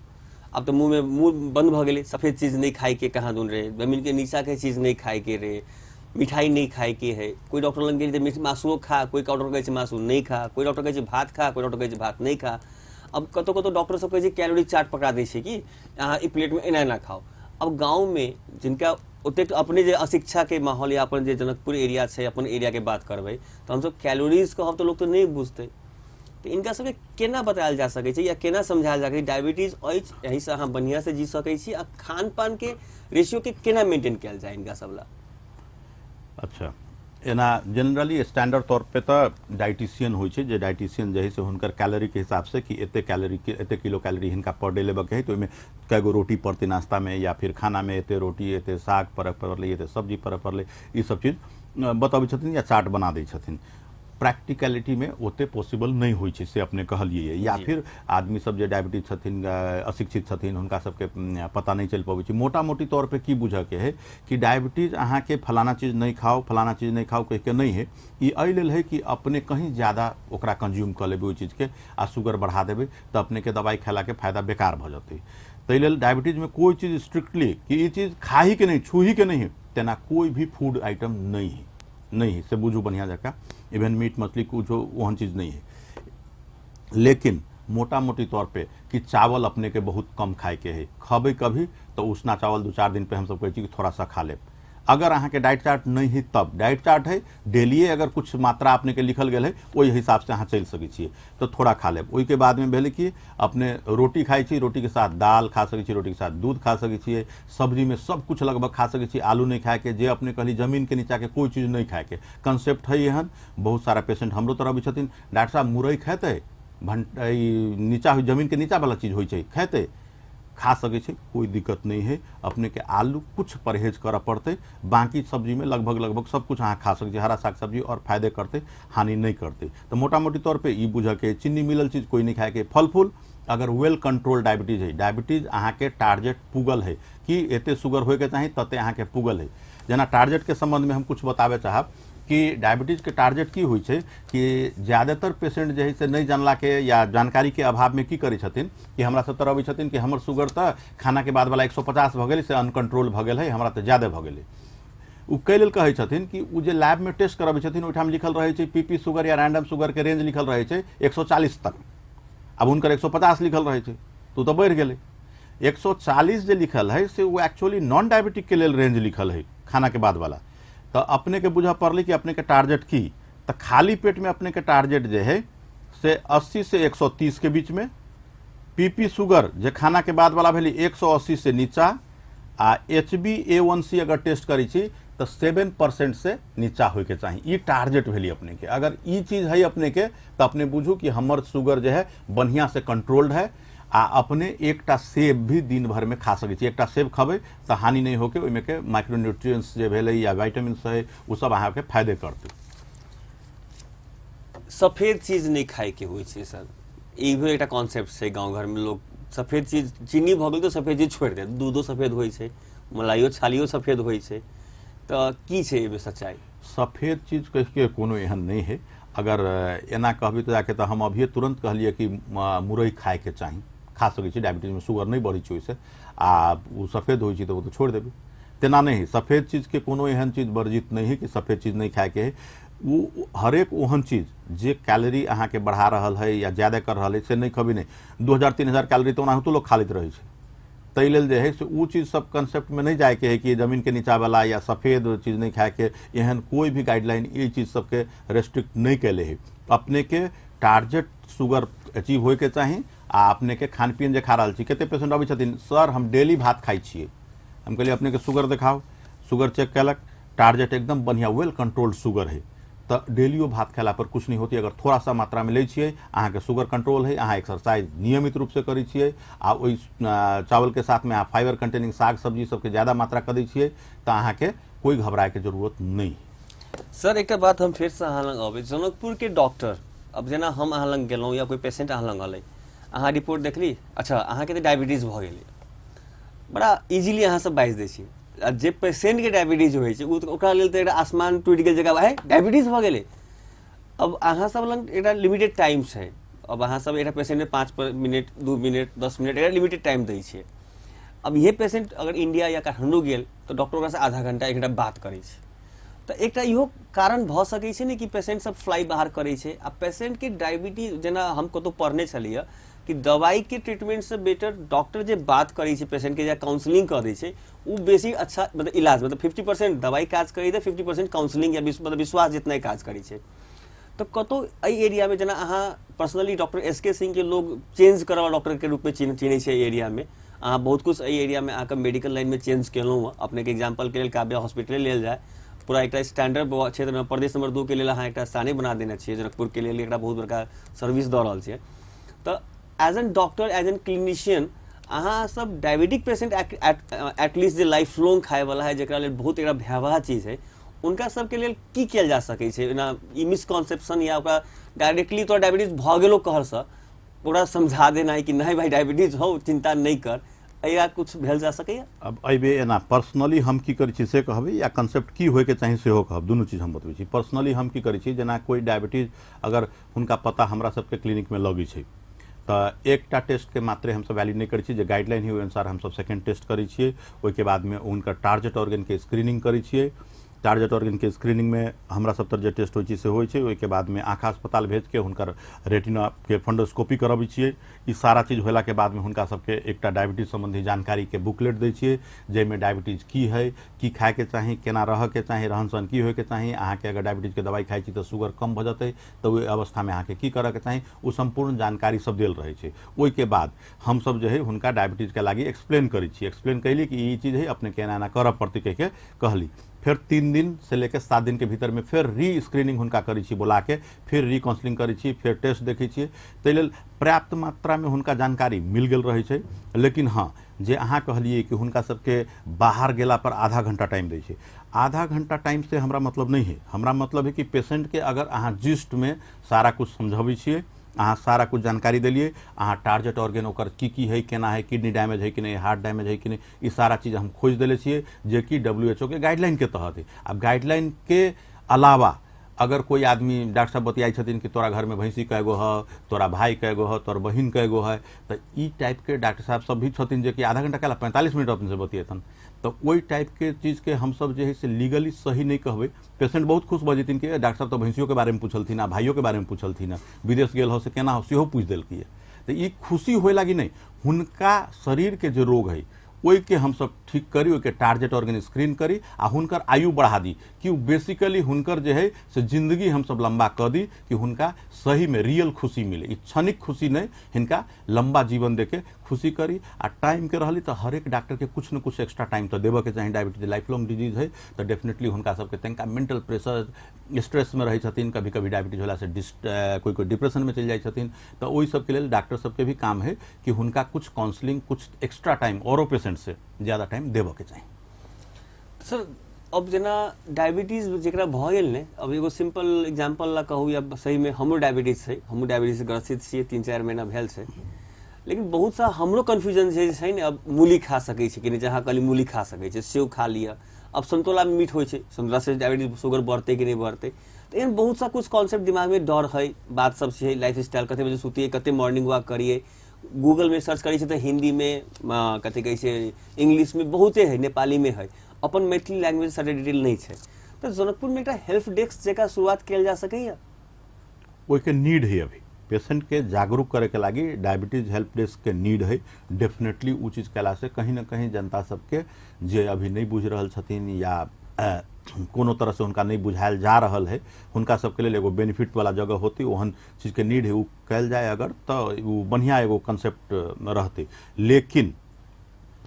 अब तऽ मुँह में मुँह बंद भऽ गेलै, सफेद चीज नहीं खाए के कहाँ दून रहे, जमीन के नीचा के चीज नहीं खाए के रहे, मिठाई नहीं खाए के है, कोई डॉक्टर लग गेल तऽ मासुओ खा, कोई डॉक्टर कहै छै मासु नहीं खा, कोई डॉक्टर कहै छै भात खा, कोई डॉक्टर कहै छै भात नहीं खा। अब कतौ कतौ डॉक्टर सब कहै छै कैलोरी चार्ट पकड़ा दै छै कि अहाँ ई प्लेटमे एना एना खाउ। अब गाँवमे जिनका ओतेक अपने जे अशिक्षाके माहौल या अपन जे जनकपुर एरिया छै, अपन एरियाके बात करबै तऽ हमसब कैलोरीज कहब तऽ लोक तऽ नहि बुझतै। तऽ इनका सबके केना बतायल जा सकै छै या केना समझायल जा सकै छै डायबिटीज अछि, एहिसँ अहाँ बढ़िआँसँ जी सकै छी, आ खान पानके रेशियोके केना मेंटेन कयल जाय इनका सब ला? अच्छा, एना जनरली स्टैंडर्ड तौर पे तऽ डाइटिशियन होइ छै, जे डाइटिशियन जे है से हुनकर कैलोरीके हिसाबसँ कि एते कैलोरीके एते किलो कैलोरी हिनका पर डे लेबऽके है, तऽ ओहिमे कए गो रोटी पड़तै नाश्तामे या फिर खानामे, एते रोटी एते साग परक पड़लै, एते सब्जी परक पड़लै, ई सब चीज बतबै छथिन या चार्ट बना दै छथिन। प्रैक्टिकलिटीमे ओते पॉसिबल नहि होइ छै से अपने कहलियै। या फिर आदमी सब जे डायबिटीज छथिन, अशिक्षित छथिन, हुनका सबके पता नहि चलि पबै छै। मोटा मोटी तौर पे की बुझऽके है कि डायबिटीज अहाँके फलाना चीज नहि खाउ, फलाना चीज नहि खाउ कहिके नहि है। ई एहि लेल है कि अपने कहीं ज़्यादा ओकरा कंज्यूम कऽ लेबै ओहि चीजके आ शुगर बढ़ा देबै तऽ अपनेके दवाइ खेलाके फायदा बेकार भऽ जेतै। ताहि लेल डायबिटीजमे कोइ चीज स्ट्रिक्टली कि ई चीज खाहीके नहि, छूहीके नहि है, तेना कोइ भी फूड आइटम नहि है, नहीं है, से बुझू बढ़िया जकाँ। इवन मीट मछली कुछो ओहन चीज नहीं है। लेकिन मोटा मोटी तौर पे कि चावल अपने के बहुत कम खाए के है, खबै कभी तो उसना चावल 2-4 दिन पे हम सब कहै छी कि थोड़ा सा खा लेब। अगर अहाँके डाइट चार्ट नहीं है तब डाइट चार्ट है डेलिए अगर कुछ मात्रा अपने के लिखल गेल है ओहि हिसाब से अहाँ चलि सकै छियै तऽ थोड़ा खा लेब। ओहिके बादमे भेलै कि अपने रोटी खाइ छी, रोटीके साथ दाल खा सकै छी, रोटीके साथ दूध खा सकै छियै, सब्जीमे सब कुछ लगभग खा सकै छी, आलू नहि खायके, जे अपने कहली जमीनके नीचाके कोइ चीज नहि खायके कंसेप्ट है एहन। बहुत सारा पेशेंट हमरो तरफ अबै छथिन, डॉक्टर साहब मुरई खेतै, भंट ई नीचा जमीनके नीचावला चीज होइ छै, खेतै, खा सकै छै, कोइ दिक्कत नहि है। अपनेके आलू कुछ परहेज करऽ पड़तै, बाकी सब्जीमे लगभग लगभग सब कुछ अहाँ खा सकै छी, हरा साग सब्जी और फायदे करतै, हानि नहि करतै। तऽ मोटा मोटी तौर पे ई बुझऽके, चीनी मिलल चीज कोइ नहि खायके। फल फूल अगर वेल कंट्रोल डायबिटीज है, डायबिटीज अहाँके टारगेट पुगल है कि एते शुगर होइके चाही तते अहाँके पुगल है। जेना टारगेटके सम्बन्धमे हम कुछ बताबे चाहब कि डायबिटीजके टारगेट की होइ छै कि ज़्यादातर पेशेंट जे है से नहि जानलाके या जानकारीके अभावमे की करै छथिन कि हमरा सब तरफ अबै छथिन कि हमर शुगर तऽ खानाके बाद वाला 150 भऽ गेलै, से अनकंट्रोल भऽ गेल है, हमरा तऽ ज़्यादा भऽ गेलै। ओ कै लेल कहै छथिन कि ओ जे लैबमे टेस्ट करबै छथिन ओहिठाम लिखल रहै छै पीपी शुगर या रैंडम शुगरके रेंज लिखल रहै छै 140 तक। आब हुनकर 150 लिखल रहै छै तऽ ओ तऽ बढ़ि गेलै। 140 जे लिखल है से ओ एक्चुअली नॉन डायबिटिकके लेल रेंज लिखल है खानाके बाद वाला। तऽ अपनेके बुझऽ पड़लै कि अपनेके टारगेट की, तऽ खाली पेटमे अपनेके टारगेट जे है से 80 से 130 के बीचमे, पीपी शुगर जे खानाके बाद वाला भेलै 180 से नीचा, आ HbA1c अगर टेस्ट करै छी तऽ 7% से नीचा होइके चाही। ई टारगेट भेलै अपनेके। अगर ई चीज है अपनेके तऽ अपने बुझू कि हमर शुगर जे है बढ़िआँ से कंट्रोल्ड है। आ अपने एकटा सेब भी दिन भरमे खा सकै छी, एकटा सेब खबै तऽ हानि नहि होके, ओहिमे के माइक्रोन्यूट्रिएंट्स जे भेलै या वाइटामिन्स है ओ सब अहाँके फायदे करतै। सफेद चीज नहि खायके होइ छै सर, ई भी एकटा कॉन्सेप्ट छै गाँव घरमे। लोक सफेद चीज चीनी भऽ गेल तऽ सफेद चीज छोड़ि देत, दूधो सफेद होइ छै, मलाइयो छालियो सफेद होइ छै, तऽ की छै एहिमे सच्चाइ? सफेद चीज कहिके कोनो एहन नहि है। अगर एना कहबै तऽ जाके तऽ हम अभिये तुरन्त कहलियै कि मुरई खायके चाही, खा सकै छी, डायबिटीजमे शुगर नहि बढ़ै छै ओहिसँ, आ ओ सफेद होइ छै तऽ ओ तऽ छोड़ि देबै, तेना नहि है। सफेद चीजके कोनो एहन चीज वर्जित नहि है कि सफेद चीज नहि खायके है। ओ हरेक ओहन चीज जे कैलोरी अहाँके बढ़ा रहल है या ज़्यादा कर रहल है से नहि खबी। नहि 2000-3000 कैलोरी तऽ ओनाहितो लोक खा लैत रहै छै। ताहि लेल जे है से ओ चीज सब कंसेप्टमे नहि जायके है कि जमीनके नीचावला या सफेद चीज नहि खायके, एहन कोइ भी गाइडलाइन ई चीज सबके रेस्ट्रिक्ट नहि कैले है। अपनेके टारगेट शुगर अचीव होइके चाही आ अपनेके खान पीन जे खा रहल छी। कते पेशेंट अबै छथिन, सर हम डेली भात खाइ छियै, हम कहलियै अपनेके शुगर देखाउ, शुगर चेक केलक, टारगेट एकदम बढ़िया वेल कंट्रोल्ड शुगर है, तऽ डेलियो भात खेला पर कुछ नहीं होती। अगर थोड़ा सा मात्रा में लै छियै अहाँके शुगर कंट्रोल है, अहाँ एक्सरसाइज नियमित रूप से करै छियै आ ओहि चावल के साथ में अहाँ फाइबर कंटेनिंग साग सब्जी सबके ज़्यादा मात्रा कऽ दै छियै तऽ अहाँके कोइ घबराएके जरूरत नहीं। सर एकटा बात हम फेरसँ अहाँ लग अबै, जनकपुरके डॉक्टर, अब जेना हम अहाँ लग गेलहुँ या कोइ पेशेंट अहाँ लग अलै, अहाँ रिपोर्ट देखली, अच्छा अहाँके तऽ डायबिटीज भऽ गेलै, बड़ा इजीली अहाँ सब बाजि दै छी। आ जे पेशेंटके डायबिटीज होइ छै ओ तऽ ओकरा लेल तऽ एकटा आसमान टूटि गेल जकाँ, हे डायबिटीज भऽ गेलै। अब अहाँ सब लग एकटा लिमिटेड टाइम छै, अब अहाँ सब एकटा पेशेंटमे 5 मिनट 2 मिनट 10 मिनट एकटा लिमिटेड टाइम दै छियै। अब इहे पेशेंट अगर इंडिया या काठमांडू गेल तऽ डॉक्टर ओकरासँ आधा घंटा 1 घंटा बात करै छै। तऽ एकटा इहो कारण भऽ सकै छै ने कि पेशेंट सब फ्लाई बाहर करै छै। आ पेशेंटके डायबिटीज जेना हम कतहु पढ़ने छलियै कि दवाई के ट्रीटमेंट से बेटर डॉक्टर जे बात करै छै पेशेंट के या काउंसलिंग कऽ दै छै ओ बेसी अच्छा, मतलब इलाज, मतलब 50% दवाई काज करै छै, 50% काउंसलिंग या मतलब विश्वास जितना काज करै छै। तऽ कतहु एहि एरियामे जेना अहाँ पर्सनली डॉक्टर एस के सिंह के लोग चेंज करऽ डॉक्टर के रूपमे चिन्है छै एहि एरियामे, अहाँ बहुत कुछ एहि एरियामे अहाँके मेडिकल लाइनमे चेंज केलहुँ हँ। अपनेके एग्जाम्पलके लेल काव्या हॉस्पिटले लेल जाय, पूरा एकटा स्टैंडर्ड क्षेत्रमे प्रदेश नंबर 2 के लेल अहाँ एकटा स्थाने बना देने छियै, जनकपुरके लेल एकटा बहुत बड़का सर्विस दऽ रहल छियै। तऽ as an doctor, as an clinician, अहाँ सब डायबिटिक पेशेंट एटलीस्ट जे लाइफ लॉन्ग खायवला है, जकरा लेल बहुत एकटा भयावह चीज है, हुनका सबके लेल की कयल जा सकै छै? एना ई मिसकॉन्सेप्शन या ओकरा डायरेक्टली तोरा डायबिटीज भऽ गेलो कहरसँ ओकरा समझा देनाइ कि नहीं भाई डायबिटीज हो, चिंता नहीं कर, एहि कुछ भेल जा सकैया? अब एहिबे एना पर्सनली हम की करै छी से कहबै या कंसेप्ट की होइके चाही सेहो कहब, दुनू चीज हम बतबै छी। पर्सनली हम की करै छी, जेना कोइ डायबिटीज अगर हुनका पता हमरा सबके क्लिनिकमे लगै छै तऽ एकटा टेस्टके मात्रे हमसब वैल्यू नहि करै छी, जे गाइडलाइन है ओहि अनुसार हमसब सेकेंड टेस्ट करै छियै। ओहिके बादमे हुनकर टारगेट ऑर्गनके स्क्रीनिंग करै छियै। टारगेट ऑर्गनके स्क्रीनिंगमे हमरा सब तर जे टेस्ट होइ छै से होइ छै। ओहिके बादमे आँखा अस्पताल भेजके हुनकर रेटिनाके फंडोस्कोपी करबै छियै। ई सारा चीज होलाके बादमे हुनका सबके एकटा डायबिटीज सम्बन्धी जानकारीके बुकलेट दै छियै, जाहिमे डायबिटीज की है, की खायके चाही, केना रहऽके चाही, रहन सहन की होइके चाही, अहाँके अगर डायबिटीजके दवाइ खाइ छी तऽ शुगर कम भऽ जेतै तऽ ओहि अवस्थामे अहाँके की करऽके चाही, ओ सम्पूर्ण जानकारी सब देल रहै छै। ओहिके बाद हमसब जे है हुनका डायबिटीजके लागि एक्सप्लेन करै छी। एक्सप्लेन कैली कि ई चीज है, अपनेके एना एना करऽ पड़तै कहिके कहली। फेर 3 दिन से लेके 7 दिन के भीतर में फेर री स्क्रीनिंग हुनका करै छी बोला के, फिर रिकाउंसलिंग करै छी, फेर टेस्ट देखै छियै। ताहि लेल पर्याप्त मात्रामे हुनका जानकारी मिल गेल रहै छै। लेकिन हँ, जे अहाँ कहलियै कि हुनका सबके बाहर गेला पर आधा घंटा टाइम दै छै, आधा घंटा टाइम से हमरा मतलब नहि है। हमरा मतलब है कि पेशेंटके अगर अहाँ जिस्टमे सारा कुछ समझबै छियै, अहाँ सारा कुछ जानकारी देलियै, अहाँ टारगेट ऑर्गन ओकर की की है, केना है, किडनी डैमेज है कि नहि, हार्ट डैमेज है कि नहि, ई सारा चीज हम खोजि देले छियै, जेकि WHO के गाइडलाइन के तहत है। आब गाइडलाइन के अलावा अगर कोई आदमी डॉक्टर साहब बतियाइ छथिन कि तोरा घरमे भैंसी कएगो ह, तोरा भाई कएगो ह, तोर बहिन कएगो है, तऽ ई टाइपके डॉक्टर साहब सब भी छथिन जेकि आधा घंटा कहला 45 मिनट अपनेसँ बतियेतन, तऽ ओहि टाइपके चीजके हमसब जे है से लीगली सही नहि कहबै। पेशेंट बहुत खुश भऽ जेथिन कि डॉक्टर साहब तऽ भैंसियोके बारेमे पूछलथिन आ भाइयोके बारेमे पूछलथिन हँ, विदेश गेल हो से केना हो सेहो पूछि देलकै। तऽ ई खुशी होय लागी नहि, हुनका शरीरके जे रोग है ओहिके हमसब ठीक करी, ओहिके टारगेट ऑर्गन स्क्रीन करी आ हुनकर आयु बढ़ा दी कि बेसिकली हुनकर जे है से जिंदगी हमसब लंबा कऽ दी कि हुनका सहीमे रियल खुशी मिले। ई क्षणिक खुशी नहि, हिनका लंबा जीवन देके खुशी करी। आ टाइमके रहली तऽ हरेक डॉक्टरके कुछ न कुछ एक्स्ट्रा टाइम तऽ देबऽके चाही। डायबिटीज लाइफ लॉन्ग डिजीज है तऽ डेफिनेटली हुनका सबके तनिका मेंटल प्रेशर स्ट्रेसमे रहै छथिन। कभी कभी डायबिटीज होलासँ कोइ कोइ डिप्रेशनमे चलि जाइ छथिन। तऽ ओहि सबके लेल डॉक्टर सबके भी काम है कि हुनका कुछ काउंसलिंग, कुछ एक्स्ट्रा टाइम औरो पेशेंट से ज़्यादा टाइम देबऽके चाही। सर, अब जेना डायबिटीज जकरा भऽ गेल ने, अब एगो सिंपल एग्जाम्पल ला कहू या सहीमे हमरो डायबिटीज छै, हमहूँ डायबिटीज ग्रसित छियै, 3-4 महीना भेल छै, लेकिन बहुत सा हमरो कन्फ्यूजन छै छै ने, अब मूली खा सकै छी कि नहि, जहाँ कहली मूली खा सकै छै, सेब खा लिअ, अब समतोला मीठ होइ छै, समतोलासँ डायबिटीज शुगर बढ़तै कि नहि बढ़तै, तऽ एहन बहुत सा कुछ कॉन्सेप्ट दिमागमे डर है, बात सब छै, लाइफ स्टाइल, कते बजे सुतियै, कते मॉर्निंग वॉक करियै, गूगलमे सर्च करै छै तऽ हिन्दीमे कथी कहै छै, इंग्लिशमे बहुते है, नेपालीमे है, अपन मैथिली लैंग्वेज सारा डिटेल नहि छै। तऽ जनकपुरमे एकटा हेल्प डेस्क जकाँ शुरुआत कयल जा सकैया? ओहिके नीड है। अभी पेशेंटके जागरूक करैके लागि डायबिटीज हेल्प डेस्क के नीड है। डेफिनेटली ओ चीज कयलासँ कहीं न कहीं जनता सबके जे अभी नहि बुझि रहल छथिन या कोनो तरहसँ हुनका नहि बुझायल जा रहल है, हुनका सबके लेल एगो बेनिफिट वाला जगह होती, ओहन चीजके नीड है, ओ कयल जाय अगर तऽ ओ बढ़िआँ एगो कंसेप्ट रहतै। लेकिन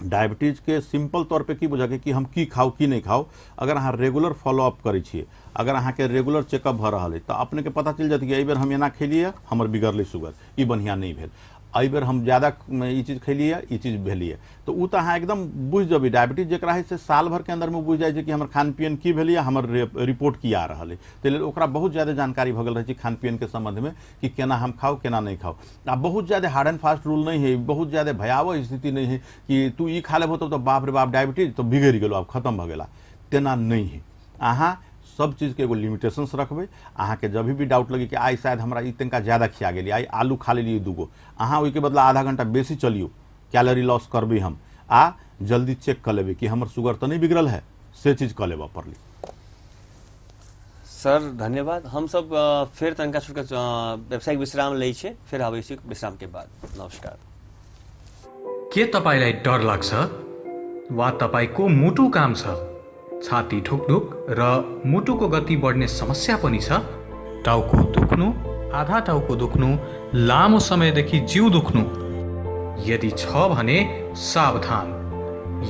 डायबिटीजके सिंपल तौर पे की बुझऽके कि हम की खाउ की नहि खाउ, अगर अहाँ रेगुलर फॉलोअप करै छियै, अगर अहाँके रेगुलर चेकअप भऽ रहल अइ तऽ अपनेके पता चलि जायत कि एहि बेर हम एना खेलियै हमर बिगड़लै शुगर, ई बढ़िआँ नहि भेल, एहि बेर हम ज़्यादा ई चीज खेलियै ई चीज भेलियै, तऽ ओ तऽ अहाँ एकदम बुझि जेबै। डायबिटीज जकरा हइ से साल भरके अन्दरमे बुझि जाइ छै कि हमर खान पियन की भेलैए, हमर रिपोर्ट की आ रहल अइ। ताहि लेल ओकरा बहुत ज़्यादा जानकारी भऽ गेल रहै छै खान पियनके सम्बन्धमे कि केना हम खाउ केना नहि खाउ। आ बहुत ज़्यादा हार्ड एंड फास्ट रूल नहि है, बहुत ज़्यादा भयावह स्थिति नहि है कि तू ई खा लेबहो तब तऽ बाप रे बाप डायबिटीज तऽ बिगड़ि गेलो आब खत्म भऽ गेला, तेना नहि है। अहाँ सब चीजके एगो लिमिटेशंस रखबै। अहाँके जब भी डाउट लगे कि आइ शायद हमरा ई तनिका ज़्यादा खिया गेली, आइ आलू खा लेलियै दूगो, अहाँ ओहिके बदला आधा घंटा बेसी चलियौ, कैलोरी लॉस करबै हम आ जल्दी चेक कऽ लेबै कि हमर शुगर तऽ नहि बिगड़ल है, से चीज कऽ लेबऽ पड़लै। सर धन्यवाद। हमसब फेर तनिका छोटका व्यावसायिक विश्राम लै छियै, फेर आबै छी विश्राम के बाद। नमस्कार। के तपाईँलाई डर लाग्छ वा तपाईँको मुटु काम छ? छाती ढुकढुक र मुटुको गति बढ्ने समस्या पनि छ? टाउको दुख्नु, आधा टाउको दुख्नु, लामो समयदेखि जिउ दुख्नु यदि छ भने सावधान,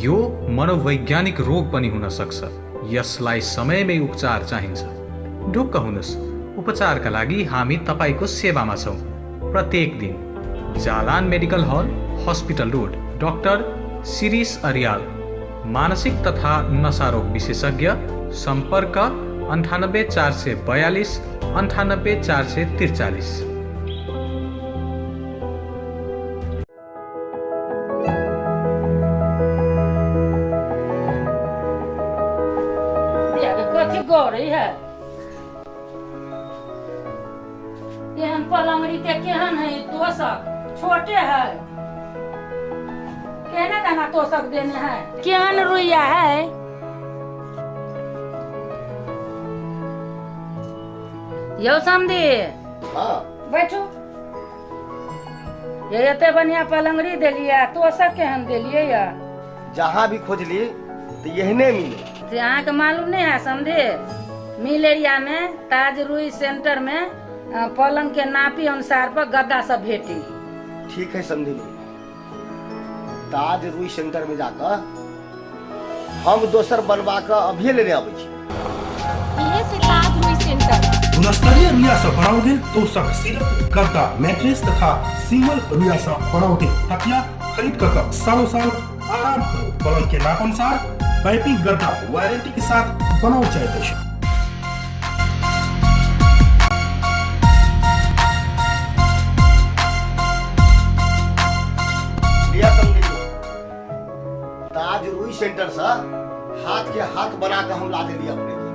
यो मनोवैज्ञानिक रोग पनि हुन सक्छ। यसलाई समयमै उपचार चाहिन्छ। ढुक्क हुनुहोस्, उपचारका लागि हामी तपाईँको सेवामा छौँ। प्रत्येक दिन Jalan medical hall, hospital road. Doctor Shirish Aryal, मानसिक तथा नशारोग विशेषज्ञ। सम्पर्क 98 442 98 443। कथी गौरी है एहन पलंगड़ी के केहन है तोशक छोटे है केहने दाना तोशक देने है केहन रुइया है। यौ समधी हाँ बैठू। ये एते बढ़िया पलंगड़ी देलियै तोशक केहन देलियै या? जहाँ भी खोजली तो यहने मिले। से अहाँके मालूम नहीं है समझे, मिल एरिया में ताज रुई सेंटर में पलंग के नापी अनुसार पर गद्दा सब भेटी। ठीक है समझी, ताज रुई सेंटर में जाकर हम दोसर बनवा के अभी लेने आबै छी। इहे से ताज रुई सेंटर गुणस्तरीय रुइया सँ बनाओल गेल तोशक, सिरक, गद्दा, मैट्रेस तथा सिंगल रुइया सँ बनाओल गेल तकिया खरीद कऽ कऽ सालों साल आराम करू। पलंग के नाप अनुसार पाइपिंग गद्दा वारंटी के साथ बनाओल जाइत अछि। लिया समझी, ताज रुई सेंटर से हाथ के हाथ बना के हम ला देली अपने के।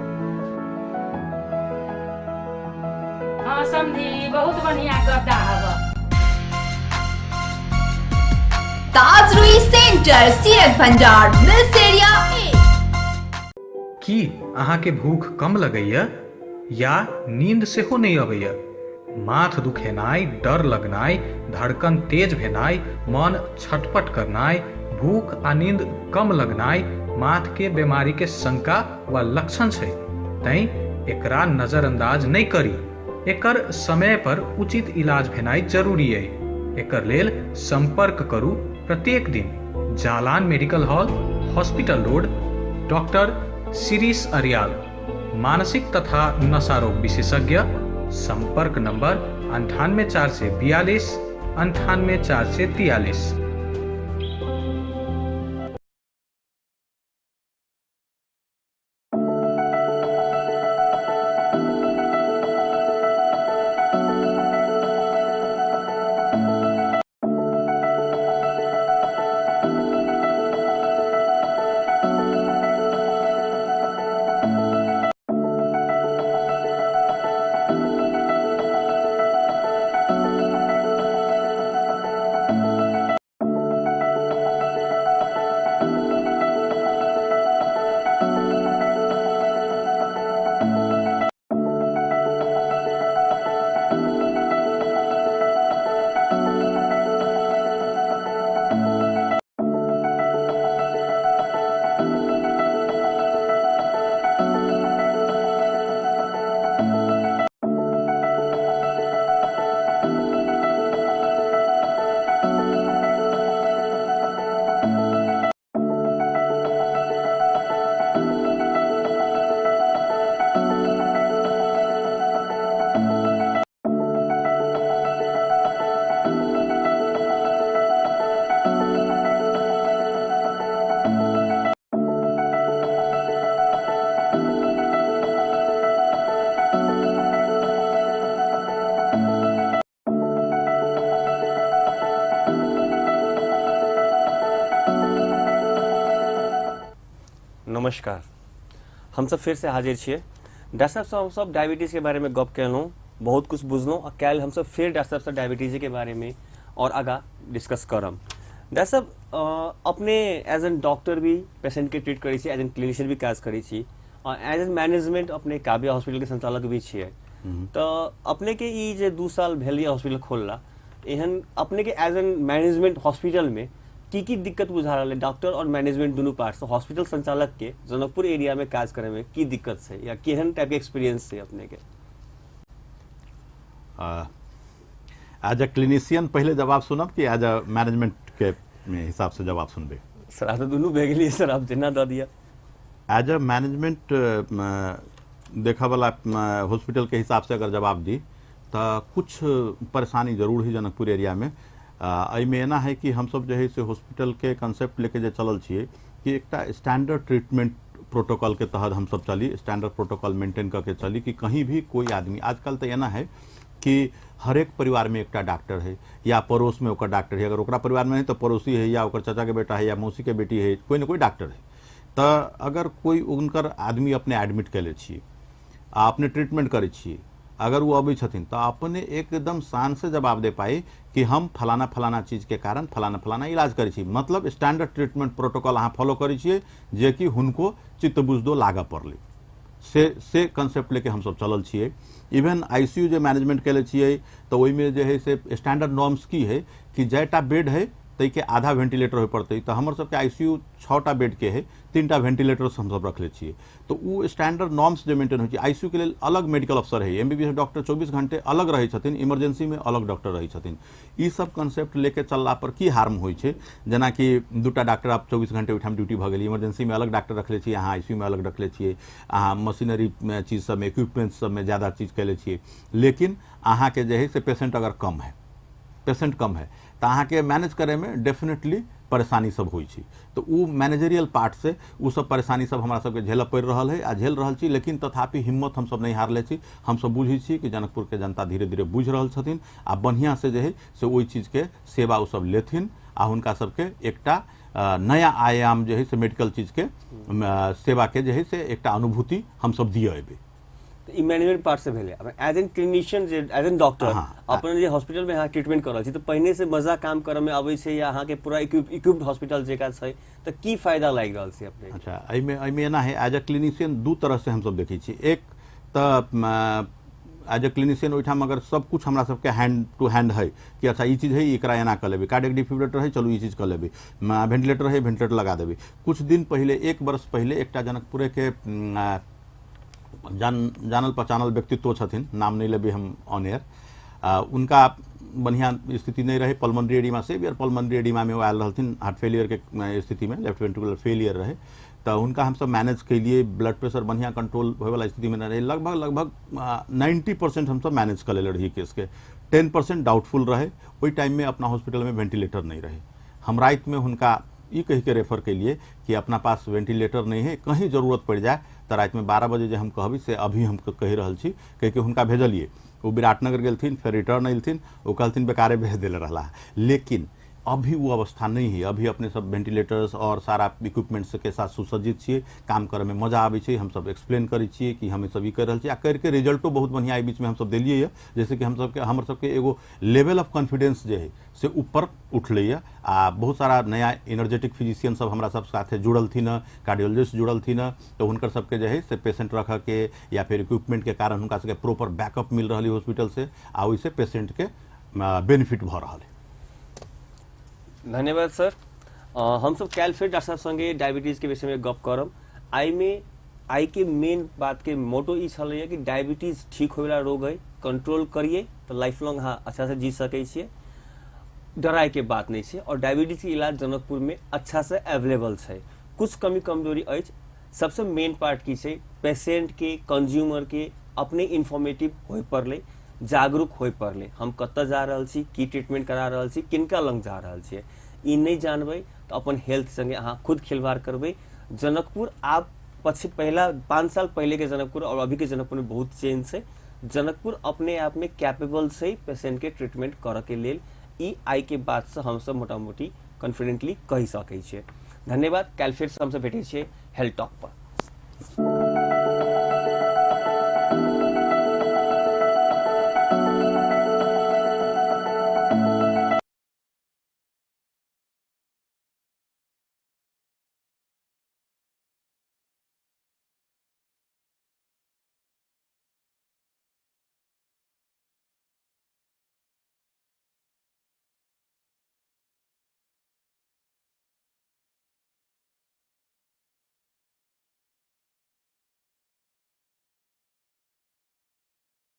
हाँ समझी, बहुत बढ़िया गद्दा हवा। ताज रुई सेंटर, सीरक भंडार, मिल्स एरिया 1। की अहाँके भूख कम लगैया या नींद सेहो नहि अबैया? माथ दुखेनाइ, डर लगनाइ, धड़कन तेज भेनाइ, मन छटपट करनाइ, भूख आ नींद कम लगनाइ माथके बीमारीके शंका वा लक्षण छै, तैं एकरा नजरअंदाज नहि करी। एकर समय पर उचित इलाज भेनाइ जरूरी अइ। एकर लेल संपर्क करू प्रत्येक दिन Jalan medical hall, hospital road, doctor Shirish Aryal, मानसिक तथा नशा रोग विशेषज्ञ। संपर्क नंबर 98 442 98 443। नमस्कार, हम सब फिर से हाजिर छियै। डॉक्टर साहब से हम सब डायबिटीज़ के बारे में गप केलहुँ, बहुत कुछ बुझलहुँ आ काल्हि हम सब फेर डॉक्टर साहब से डायबिटीज़ के बारे में और आगाँ डिस्कस करब। डॉक्टर साहब, अपने एज एन डॉक्टर भी पेशेंट के ट्रीट करै छी, एज एन क्लिनिशियन भी काज करै छी एज एन मैनेजमेंट अपने काव्य हॉस्पिटल के संचालक भी छियै, तऽ अपने के ई जे 2 साल भेल यऽ हॉस्पिटल खोलला, एहन अपने के एज एन मैनेजमेंट हॉस्पिटल में की की दिक्कत बुझा रहल है डॉक्टर और मैनेजमेंट दुनू पार्ट से हॉस्पिटल संचालक के जनकपुर एरिया में काज करे में की दिक्कत छै या केहन टाइप के एक्सपीरियंस छै अपने के? एज अ क्लिनिशियन पहिले जवाब सुनब कि एज अ मैनेजमेंट के हिसाब से जवाब सुनबै? सर, आप तऽ दुनू भए गेलियै सर, आप जेना दऽ दिअ। एज अ मैनेजमेंट देखऽवला हॉस्पिटल के हिसाब से अगर जवाब दी तऽ कुछ परेशानी जरूर है जनकपुर एरियामे। एहिमे एना है कि हमसब जे है से हॉस्पिटल के कंसेप्ट लेके जे चलल छियै कि एकटा स्टैंडर्ड ट्रीटमेंट प्रोटोकॉल के तहत हमसब चली, स्टैंडर्ड प्रोटोकॉल मेंटेन करके चली कि कहीं भी कोई आदमी, आजकल तऽ एना है कि हरेक परिवारमे एकटा डॉक्टर है या पड़ोसमे ओकर डॉक्टर है, अगर ओकरा परिवारमे नहीं तऽ पड़ोसी है या ओकर चाचाके बेटा है या मौसीके बेटी है, कोई ने कोई डॉक्टर है। तऽ अगर कोई उनकर आदमी अपने एडमिट कयले छियै आ अपने ट्रीटमेंट करै छियै, अगर ओ अबै छथिन तऽ अपने एकदम शान से जवाब दे पाई कि हम फलाना फलाना चीजके कारण फलाना फलाना इलाज करै छी, मतलब स्टैंडर्ड ट्रीटमेंट प्रोटोकॉल अहाँ फॉलो करै छियै जेकि हुनको चित्त बुझदो लागऽ पड़लै, से कंसेप्ट लेके हमसब चलल छियै। इवन आईसीयू जे मैनेजमेंट केले छियै तऽ ओहिमे जे है से स्टैंडर्ड नॉर्म्स की है कि जयटा बेड है ताहिके आधा वेंटिलेटर होय पड़तै, तऽ हमर सबके आईसीयू 6टा बेड के है, 3टा वेंटिलेटर्स हमसब रखले छियै, तऽ ओ स्टैंडर्ड नॉर्म्स जे मेंटेन होइ छै। आईसीयू के लेल अलग मेडिकल अफसर है, एमबीबीएस डॉक्टर 24 घंटे अलग रहै छथिन, इमरजेंसी में अलग डॉक्टर रहै छथिन। ई सब कंसेप्ट लेके चलला पर की हार्म होइ छै, जेनाकि 2टा डॉक्टर आब 24 घंटे ओहिठाम ड्यूटी भऽ गेल, इमरजेंसी में अलग डॉक्टर रखले छियै, अहाँ आईसीयू में अलग रखले छियै, अहाँ मशीनरी चीज सबमे इक्विपमेंट सबमे ज्यादा चीज कैले छियै, लेकिन अहाँके जे है से पेशेंट अगर कम है, पेशेंट कम है तऽ अहाँके मैनेज करैमे डेफिनेटली परेशानी सब होइ छै। तऽ ओ मैनेजरियल पार्ट से ओ सब परेशानी सब हमरा सबके झेलऽ पड़ि रहल है आ झेल रहल छी, लेकिन तथापि हिम्मत हमसब नहि हारले छी। हमसब बुझै छी कि जनकपुरके जनता धीरे धीरे बुझि रहल छथिन आ बढ़िआँ से जे है से ओहि चीजके सेवा ओ सब लेथिन आ हुनका सबके एकटा नया आयाम जे है से मेडिकल चीजके सेवाके जे है से एकटा अनुभूति हमसब दिअ एबै। तऽ ई मैनेजमेंट पार्ट से भेलै। अब एज एन क्लिनिशियन जे एज एन डॉक्टर अपन जे हॉस्पिटल में अहाँ ट्रीटमेंट कर रहल छी तऽ पहिने से मजा काम करऽ में अबै छै या अहाँके पूरा इक्विप्ड हॉस्पिटल जकाँ छै तऽ की फायदा लागि रहल छै अपने? अच्छा, एहिमे एना है, एज अ क्लिनिशियन दू तरह से हमसब देखै छी। एक तऽ एज अ क्लिनिशियन ओहिठाम अगर सब कुछ हमरा सबके हैंड टू हैंड है कि अच्छा ई चीज है एकरा एना कऽ लेबै, कार्डियक डिफिब्रिलेटर है चलू ई चीज कऽ लेबै, वेंटिलेटर है वेंटिलेटर लगा देबै। कुछ दिन पहिले, 1 वर्ष पहिले एकटा जनकपुरेके जानल पहचानल व्यक्तित्व छथिन, नाम नहि लेबै हम ऑन एयर, उनका बढ़िआँ स्थिति नहि रहै, पल्मोनरी एडिमा, सेवियर पल्मोनरी एडिमामे ओ आयल रहथिन, हार्ट फेलियरके स्थितिमे, लेफ्ट वेंट्रिकुलर फेलियर रहै, तऽ हुनका हमसब मैनेज केलियै, ब्लड प्रेशर बढ़िआँ कंट्रोल होयवला स्थितिमे नहि रहै, लगभग लगभग 90% हमसब मैनेज कऽ लेले रहियै केसके, 10% डाउटफुल रहै। ओहि टाइममे अपना हॉस्पिटलमे वेंटिलेटर नहि रहै। हम रातिमे हुनका ई कहिके रेफर केलियै कि अपना पास वेंटिलेटर नहि है, कहीं जरूरत पड़ि जाए तऽ रातिमे 12 बजे जे हम कहबै से अभी हम कहि रहल छी कहिके हुनका भेजलियै। ओ विराटनगर गेलथिन, फेर रिटर्न एलथिन, ओ कहलथिन बेकारे भेज देले रहला, लेकिन अभी वो अवस्था नहीं है। अभी अपने सब वेंटिलेटर्स और सारा इक्विपमेंट्स के साथ सुसज्जित छियै, काम करैमे मजा आबै छै। हमसब एक्सप्लेन करै छियै कि हम सब ई करि रहल छी आ करिके रिजल्टो बहुत बढ़िआँ एहि बीचमे हमसब देलियै यऽ, जैसे कि हमसबके हमर सबके एगो लेवल ऑफ कॉन्फिडेंस जे है से ऊपर उठलैए आ बहुत सारा नया एनर्जेटिक फिजिशियन सब हमरा सब साथे जुड़लथिन हँ, कार्डियोलॉजिस्ट जुड़लथिन हँ, तऽ हुनकर सबके जे है से पेशेंट रखऽके या फेर इक्विपमेंटके कारण हुनका सबके प्रॉपर बैकअप मिल रहल है हॉस्पिटल से आ ओहिसँ पेशेंटके बेनिफिट भऽ रहल है। धन्यवाद सर। हमसब काल्हि फेर डॉक्टर साहब संगे डायबिटीज के विषय में गप करब। आइ के मेन बात के मोटो ई छलैया कि डायबिटीज ठीक होयवला रोग है, कंट्रोल करिए तऽ लाइफ लॉन्ग अहाँ अच्छा से जी सकै छियै, डराय के बात नहीं छै। और डायबिटीज के इलाज जनकपुर में अच्छा से अवेलेबल छै, कुछ कमी कमजोरी अछि। सबसे मेन पार्ट की छै, पेशेंट के कंज्यूमर के अपने इन्फॉर्मेटिव होय पड़लै, जागरूक होय पड़लै, हम कतऽ जा रहल छी, की ट्रीटमेंट करा रहल छी, किनका लग जा रहल छियै, ई नहि जानबै तऽ अपन हेल्थ संगे अहाँ खुद खिलवाड़ करबै। जनकपुर आब पछि पहला 5 साल पहले के जनकपुर और अभी के जनकपुर में बहुत चेंज छै। जनकपुर अपने आप में कैपेबल छै पेशेंट के ट्रीटमेंट करऽ के लेल। ई आइ के बात से हमसब मोटा मोटी कॉन्फिडेंटली कहि सकै छियै। धन्यवाद, काल्हि फेर से हमसब भेटै छियै हेल्थ टॉक पर।